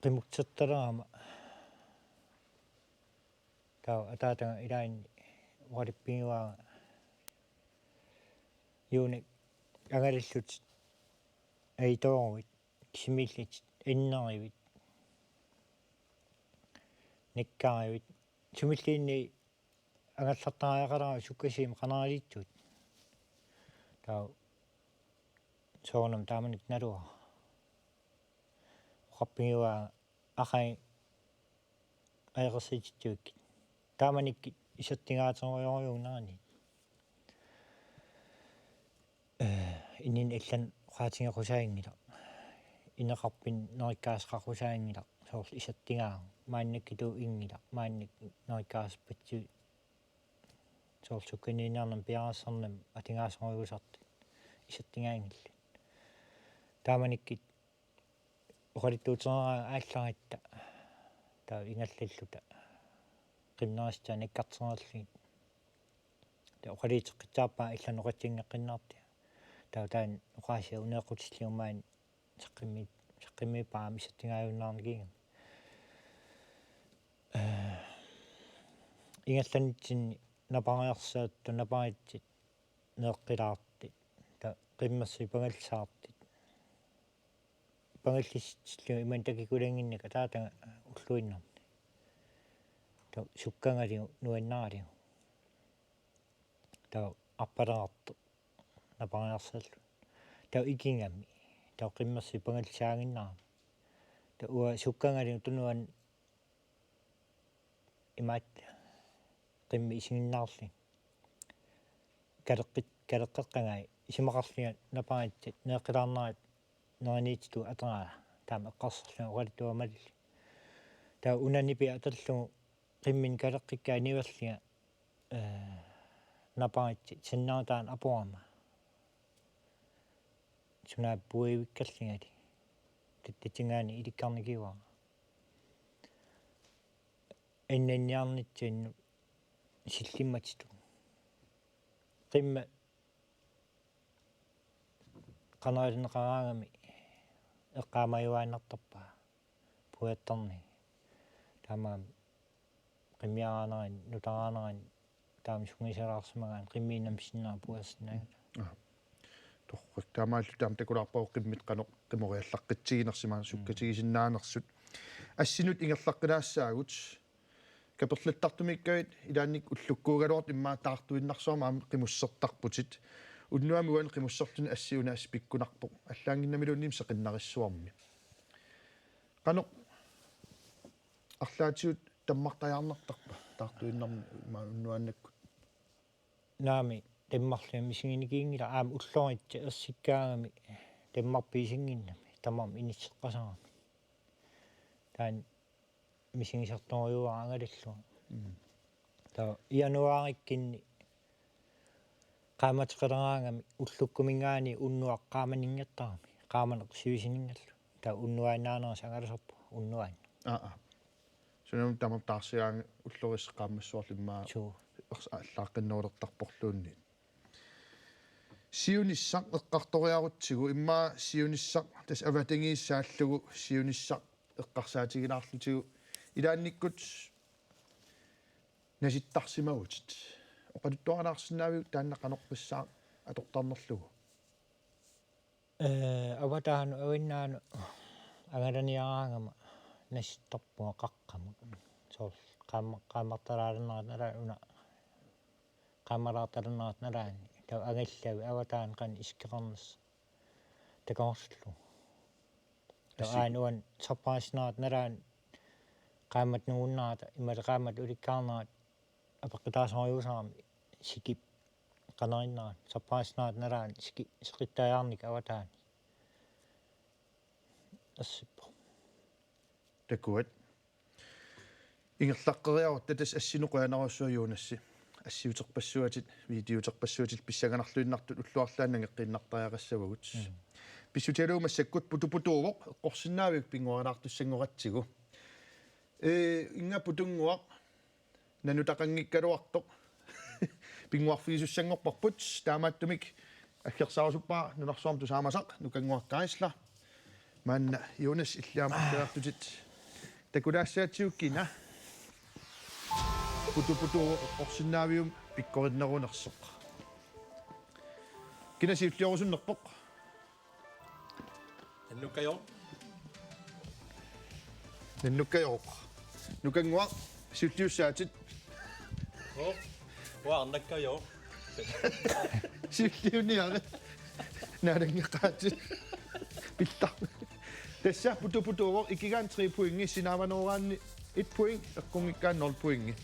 qimutsertalerama. Taava ataataga ilaanni uqalippigivaanga. Juunik angalallutit ajitooruit, kisimiillutit, innerivit, nikkarivit, sumilluunniit angallartariaqalerama sukkasuumik qanariliitsuit. Taava soorunami taamanikkut naluara. Oqarpigivaanga aqagu ajoqersitsissuakkit. Taamanikkut isertingaaterujorujuunnarani. Ee, inunnut allanut oqaatigeqqusaanngilaq. Ineqarpunnik nerikkaasoqaqqusaanngilaq. Soorlu isertigaara. Maannakkut inngilaq. Maannakkut nerikkaasorpassuit. Soorlu sukkaniinniarnermik piareersarnermik atugaasorujussuusartut. Isertigaanngillat. Taamanikkut oqaluttuutereeraangat aallaratta. Taava ingerlalluta. Qimmerissutaa nikkartereerlugit. Taava oqaluuteqqissaarpaa allanut oqatsinngeqqinnaartia. Taava taanna oqaasia uneeqqutillugu maani saqqummi-, saqqummiippara aamma isertingaajunnaarnikkut. Ee, ingerlanitsinni napariarsaattu naparitsit neeqqilaartut. Taava qimmersut pangallisaartut. Pangallissutillu imannak takikulaannginnakku ataataga ulluinnarni. Taava sukkangaliu nuannaralugu. Taava arpaleraartoq napariarsaalluni. Taava ikigami. Taava qimmersut pangallisaaginnarami. Taava uanga sukkangaliu tunuani imaattoq qimmit isiginnaarlugit. Kaleqqi-, kaleqqeqqagai isumaqarlunga naparitsat neeqqilaarnerat neriniittutut ateraa taama eqqarsarlunga oqaluttuamallunga. Taava una nipi atorlugu qimminut kaleqqikkaa niuerlunga, ee, naparitsat sanneritaannik aporama. Sunaaffa puivikkallugali. Tattatinngaanniit ilikkarnikivara. Innanniarnitsinnut sillimmatitut. Qimmat qanarilinneqaraangami eqqaamajuaannartarpaa puiartarneri. Taamaammat qimmiaraanerani, nutaraarnerani, taama sungiusalaarsimagaanni qimmiinnamsinnaavoq puiarsinnaanngilaq. Aa. Torrak, taamaalilluta taama takulaarpara qimmit qanoq qimoriallaqqitsiginersut maani sukkatigisinnaanersut. Assinut ingerlaqqilaassaagut. Kaperlattartumiikkavit ilaannikkut ullukkuugaluartut immaqa taartuinnarsuarmik aamma qimussertarputit. Unnuami uani qimusserluni assi una assi pikkunarpoq. Allaannginnamiluunniit seqinnarissuarmi. Qanoq arlaatigut tammartajaarnartarpa taartuinnarmi maani unnuaannakkut? Naamik, tammarlunga misiginikuunngilaq aamma ulloritsut ersikkaangami tammarput isinnginnami tamarmik inisseqqasarami. Taanna misigisartorujuara angalallunga. Mm. Taava januaarikkunni qaammateqaleraangami ullukkuminngaanniit unnuaq qaamaninngortarami. Qaamaneq sivisuninngalu. Taava unnuaannaanerisa angalasarpunga unnuaannaq. Aa, aa. Sunaaffa tamarmi taarsigaangat ullorissat qaammassuarlu immaqa. Suu. Ers-, allaaqqinnerulertarporluunniit. Siunissaq eqqartoriarutsigu immaqa siunissaq tassa avatangiissaallugu siunissaq eqqarsaatigilaarlutigu ilaannikkut nasittarsimavutit. Oqaluttuarilaarsinnaaviuk taanna qanoq pissaaq atortarnerlugu? Ee, avataanut avinnaanut angalaniaraangama nasittarpunga qaqqamut. Soorlu qaamma-, qaammartalaalernerat nalaani una qaammalaartalernerat nalaani. Taava angallavik avataanut qanoq isikkoqarnersoq takorloorlugu. Taava assi- aana uani sapaassinnerat nalaani qaammat nungunnerata imaluunniit qaammat ulikkaarnerat apeqqutaasorujussuusarami sikip qanarinnera sapaassinnerat nalaani siki-, seqittajaarnikkut avataani. Ersippoq. Takuat. Ingerlaqqeriarutta tassa assinut qujanarsuaq Jonasi. assiuterpassuatit, videoterpassuatit pissanganarluinnartut ullut arlaanni nangeqqiinnartariaqassavagut. Mm. Pissutigalugu massakkut putu putuuvoq eqqorsinnaaviuk pinnguarilaartussanngoratsigu. Ee, inga putunnguaq nanutaqanngikkaluartoq. Pinnguarfigisussanngorparput, taamaattumik aggersaarusuppara nunarsuarmi tusaamasaq, Nukannguaq Geisler. Maanna Jonas illit aamma aggersaarutit takulaassaatigut kina putu putuuvoq eqqorsinnaaviuk pikkorinnerunersoq. Kina siulliorusunnerpoq? Nannukkajoq. Nannukkajoq. Nukannguaq, siulliussaatit. Oo. Uanga arnakkajoq. Siulliuniarit. Naalanngeqaatit. Pillar. Tassa putu putuuvoq, ikigaanni tre pointi, sinaavanerulaanni et point, eqqunngikkaanni nul pointi.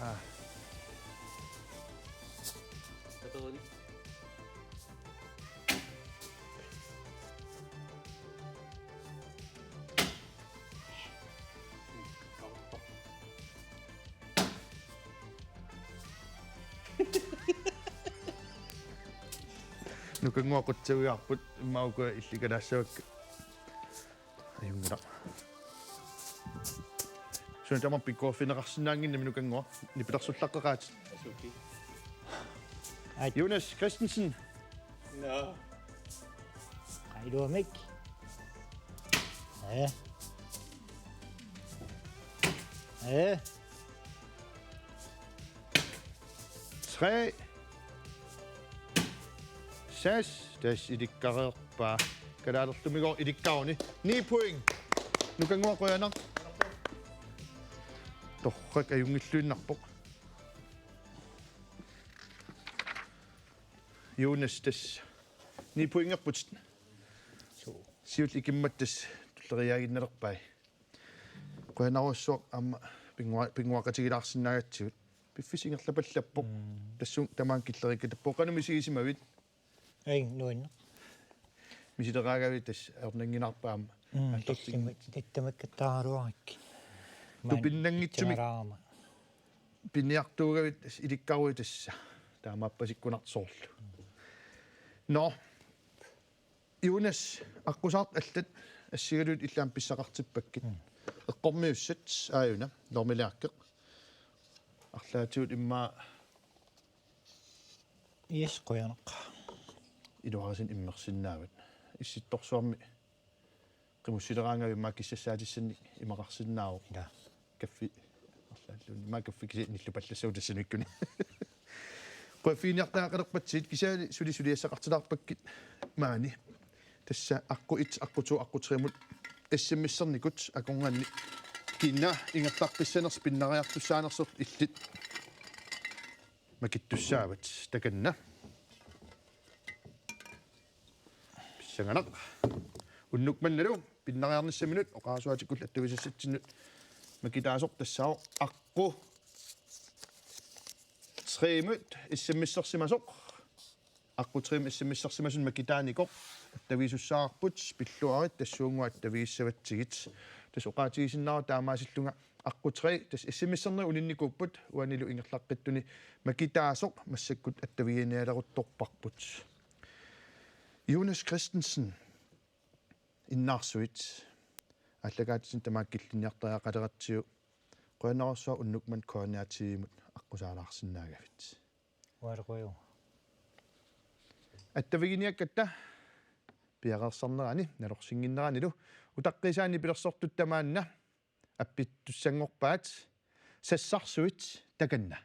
Aa. Kateruni. Nukannguaq qutsavigaarput, immaqa uku illikalaassavakka. Ajunngilaq. Suna tamaat pikkorinneqarsinnaannginnami Nukannguaq. Nipilersullaqqeqaatit. Asuki. Ai. Jonas Christensen. Nå. Qailuamik. Ja. Ja. Tre. Seks. Tassa ilikkareerpaa. Kalaalertumigooq ilikkaruni. Ni point. Nukannguaq qujanaq. Torrak ajunngilluinnarpoq. Jonas tassa. Ni pointerputit. Suu. Siulleq ikimmat tassa tulleriiaaginnalerpai. Qujanarsuaq aamma pinnguaq-, pinnguaqatigilaarsinnaagatsigut. Piffissaq ingerlapallappoq. Mm. Tassunga tamaanga killeriikkatappoq. Qanoq misigisimavit? Ai, nuanneq. Misileraagavit tassa ajornannginnaarpat aamma. Mm, aallartik-. Tattama-, tattamakkattaaraluarakkit. Tupinnanngitsumik. Timarama. Piniartuugavit tassa ilikkaruit tassa. Taamaappasikkunartoq soorlu. Nå. Jonas, aqqusaartut allat assigalugit illit aamma pissaqartippakkit. Mm. Eqqormiussat aajuna, normiliaqqeq. Arlaatigut immaqa. Yes, qujanaq. Iluarisinnaavat immersinnaavat. Issittorsuarmi qimussileraangavit immaqa kissassaatissannik imaqarsinnaavoq. Ja. Kaffi. Arlaalluni. Immaqa kaffi kisianni nillupallassavut tassaniikkuni. Qujaffiginiartariaqalerpatsigit kisianni suli suliassaqartilaarpakkit maani. Tassa aqqut et, aqqut to, aqqut tre-mut S M S-ernikut akornanni kina ingerlaqqissanersoq pinnariartussaanersoq illit makittussaavat takanna. Pissanganaq. Unnuk mannalu pinnariarnissaminut oqarasuaatikkullu attavigisassatsinnut makitaasoq tassaavoq aqqut tre-mut S M S-ersimasoq. Aqqut tre-mut S M S-ersimasunut makitaanikoq attavigisussaavoq, pilluarit tassuunnguaq attavigissavatsigit. Tassa oqaatigisinnaavara taamaasillunga aqqut tre, tassa S M S-ernerit uninnikuupput, uanilu ingerlaqqittuni makitaasoq massakkut attaviginialeruttorparput. Jonas Christensen, innaarsuit, aallakaatitsinnut tamaanga killinniartariaqaleratsigu, qujanarsuaq unnuk manna K N R T V-mut aqqusaalaarsinnaagavit. Ualequju. Attaviginiakkatta piareersarnerani, nalorsinnginneranilu, utaqqiisaanni nipilersortut tamaanna appittussanngorpaat, sassarsuit takanna.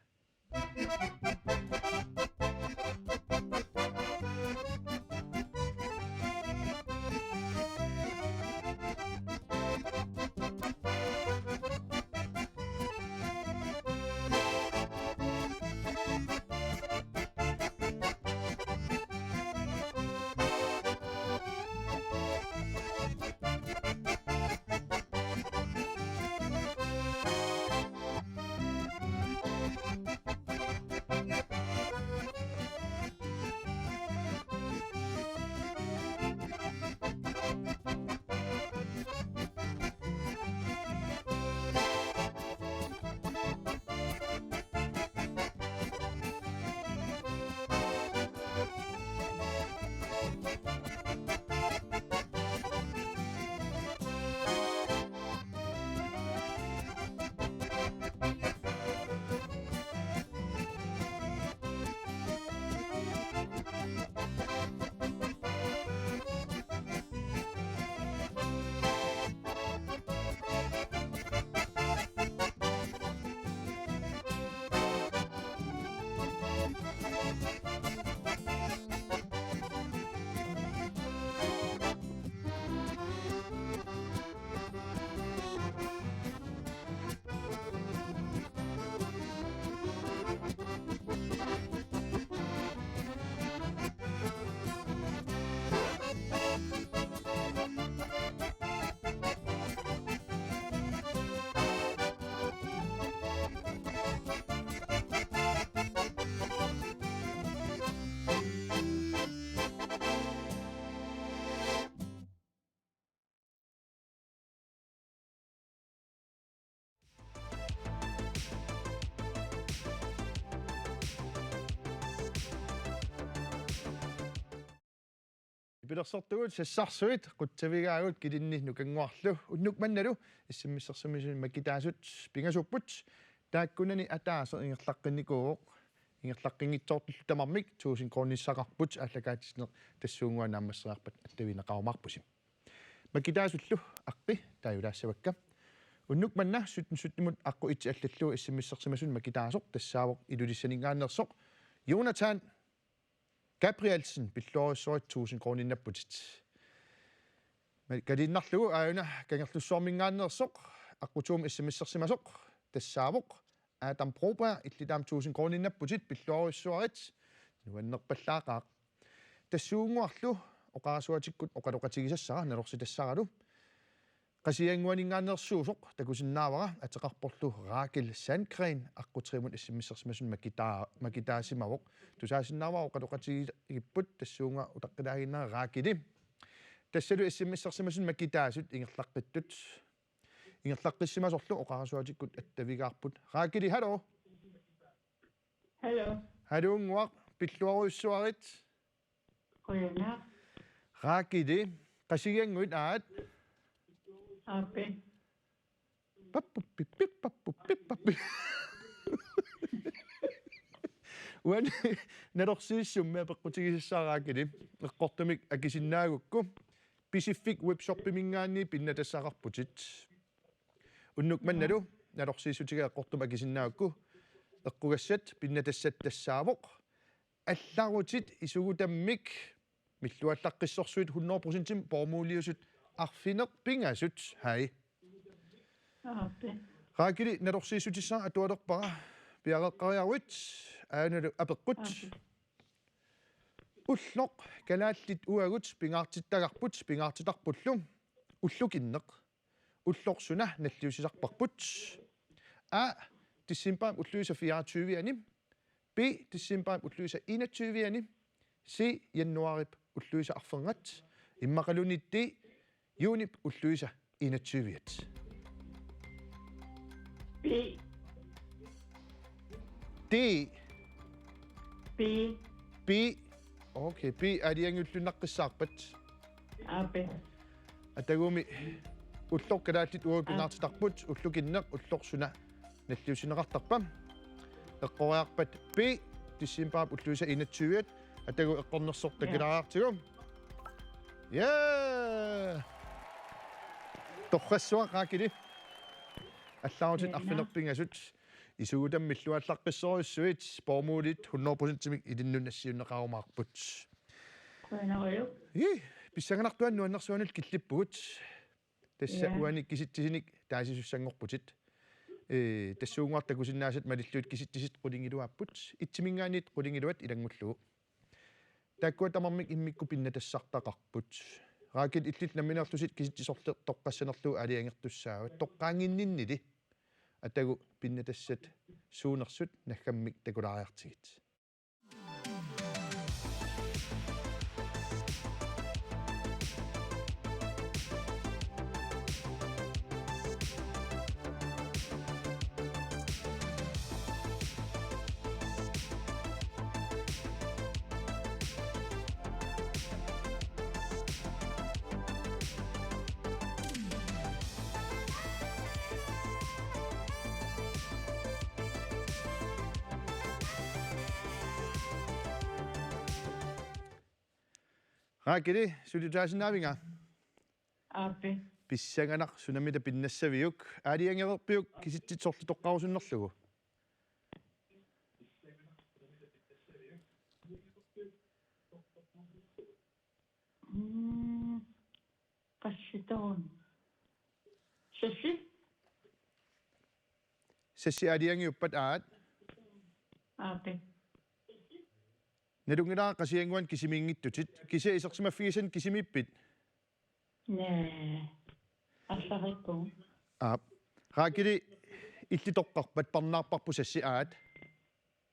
Nipilersortugut sassarsuit qutsavigaagut kilinni nukannguarlu. Unnuk mannalu S M S-ersimasuni makitaasut pingasuupput. Taakkunani ataaseq ingerlaqqinnikuuvoq. Ingerlaqqinngitsoortullu tamarmik tusind kronissaqarput aallakaatitsineq tassuunnguaq naammasseriarpat attavigineqarumaarpusi. Makitaasullu aqqi taajulaassavakka. Unnuk manna sytten sytten-imut aqqut allallugu S M S-ersimasuni makitaasoq tassaavoq Ilulissaninngaanneersoq Jonathan Gabrielsen, pilluarujussuarit tusind kroninngorputit. Kaliinnarlugu aajuna Kangerlussuarminngaanneersoq aqqut toogtyve S M S-ersimasoq tassaavoq Adam Broberg, illit aamma tusind kroninngorputit, pilluarujussuarit, nuannerpallaaqaaq. Tassuunnguarlu oqarasuatikkut oqaloqatigisassara nalorsitassaralu. Qasigiannguaninngaanneersuusoq takusinnaavara, ateqarporlu Rakel Sandgren, aqqut tre-mut S M S-ersimasuni makitaa-, makitaasimavoq. Tusaasinnaavara oqaloqatigiipput, tassuunnguaq utaqqilaaginnarpoq Rakeli. Tassalu S M S-ersimasuni makitaasut ingerlaqqittut. Ingerlaqqissimasorlu oqarasuatikkut attavigaarput. Rakeli, hallo. Hallo. Halluunnguaq, pilluarujussuarit. Qujanaq. Rakeli, Qasigiannguit aat? Aappi. Pappuppi, pip, pappuppi, pappi. Uani nalorsiissummik apeqqutigisassara Rakeli, eqqortumik akisinnaagukku. Pisiffik webshopiminngaanniit pinnatassaqarputit. Unnuk mannalu nalorsiissutiga eqqortumik akisinnaagukku. Eqqugassat pinnatassat tassaavoq: Allarutit isugutammik milluallaqqissorsuit hundrede procentimik bomuldiusut arfineq-pingasut. Hej. Aappi. Rakeli, nalorsiissutissaq atualerpara, piareeqqariaruit, aajuna apeqqut. Aappi. Ulloq kalaallit uagut pingaartittagarput, pingaartitarpullu ullukinneq. Ulloq suna nalliussisarparput? A, decembarip ulluisa fireogtyve-ani. B, decembarip ulluisa enogtyve-ani. C, januarip ulluisa arfernat. Immaqaluunniit D, juunip ulluisa enogtyve-at. B. D. B. B. Okay, B aalajangiulluinnaqqissaarpat. Aappi. Atagumi ulloq kalaallit uagut pingaartitarput, ullukinneq, ulloq suna nalliussineqartarpa? Eqqoriarpat B, decembarip ulluisa enogtyve-at, atagu eqqornersoq takilaariartigu. Ja. Torrassuaq Rakeli. Allarutit arfineq-pingasut isugutammik milluallaqqissorujussuit, bomuldiit hundrede procentimik ilinnut nassiunneqarumaarput. Qujanarujussuaq. Ii, pissanganartuanik nuannersuanillu killippugut. Tassa uani kisitsisinik taasisussanngorputit. Ee, tassuunnguaq takusinnaasat malillugit kisitsisit qulingiluaapput. Itsiminngaanniit qulingiluat ilanngullugu. Taakkua tamarmik immikkut pinnatassartaqarput. Rakeli, illit nammineerlutit kisitsit sorleq toqqassanerlugu aalajangertussaavat. Toqqaannginninnili. Atagu pinnatassat suunersut naggammik takulaariartigit. Rakeli, suli tusaasinnaavigit? Aappi. Pissanganaq, sunamita pinnassaviuk? Aalajangereerpiuk kisitsit sorleq toqqarusunnerlugu? Mm, qassitoon. Sassi? Sassi aalajangiuppat aat? Aappi. Nalunngilara Qasigiannguani kisimiinngitsutit. Kisianni isersimaffigisannik kisimiippit? Naa. Arlariikkugut. Aap. Rakeli, illit toqqarpat, parnaarparput sassi aat?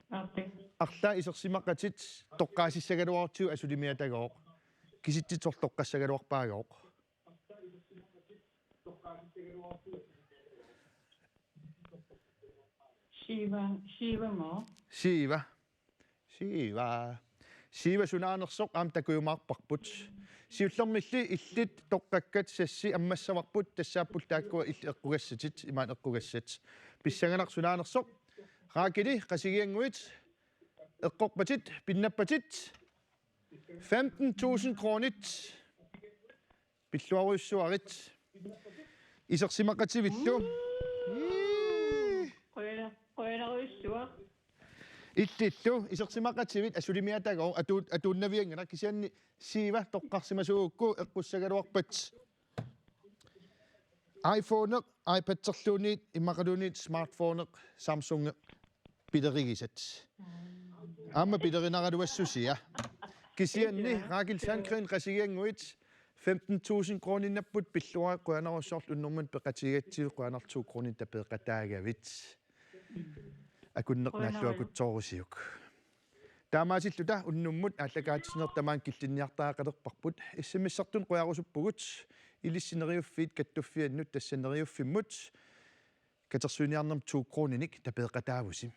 Aappi. Arlaat isersimaqatit toqqaasissagaluarutsigu asulimiitagooq. Kisitsit sorleq toqqassagaluarpaagooq. Siiva, Siiva mo? Siiva. Siiva. Siiva sunaanersoq aamma takujumaarparput. Siullermilli illit toqqakkat sassi ammassavarput, tassaapput taakkua illit eqqugassatit, imaat eqqugassat. Pissanganaq sunaanersoq. Raakili, Qasigiannguit, eqqorpatit, pinnappatit. Femten tusind kronit. Pilluarujussuarit. Isersimaqativillu. Qujanaq-, qujanarujussuaq. Illillu, isersimaqativit asulimiatagooq atuut-, atuunnavianngilaq, kisianni Siiva toqqarsimasugukku eqqussagaluarpat. iPhone, iPad-erluunniit, immaqaluunniit smartphone, Samsung pilerigisat. Aamma pilerinaraluassusia. Kisianni Rakel Sandgreen, Qasigiannguit, femten tusind kroninnapput pilluarit, qujanarujussuaq unnummut peqatigigatsigu, qujanaq to kronit tapeeqataagavit. Akunneq naalluakutsoorusiuk. Taamaasilluta unnummut aallakaatitsineq tamaanga killinniartariaqalerparput. S M S-ertunut qujarusuppugut, ilissi Neriuffiit kattuffiannut, tassa Neriuffimmut katersuiniarnermut to kroninik tapeeqataavusi.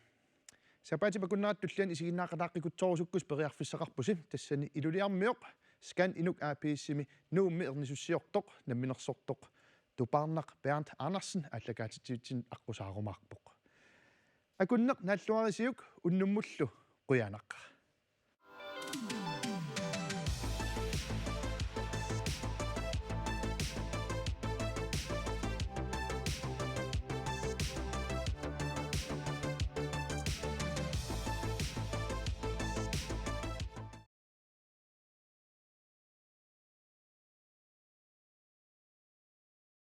Sapaatip akunnerata tulliani isiginnaaqataaqqikutsoorusukkusi periarfissaqarpusi, tassani Ilulissarmioq Scan Inuk A P S-imi Nuummi ernisussiortoq, namminersortoq Tupaarnaq Bernt Andersen aallakaatitsivitsinnut aqqusaarumaarpoq. Akunneq naalluarisiuk, unnummullu qujanaq.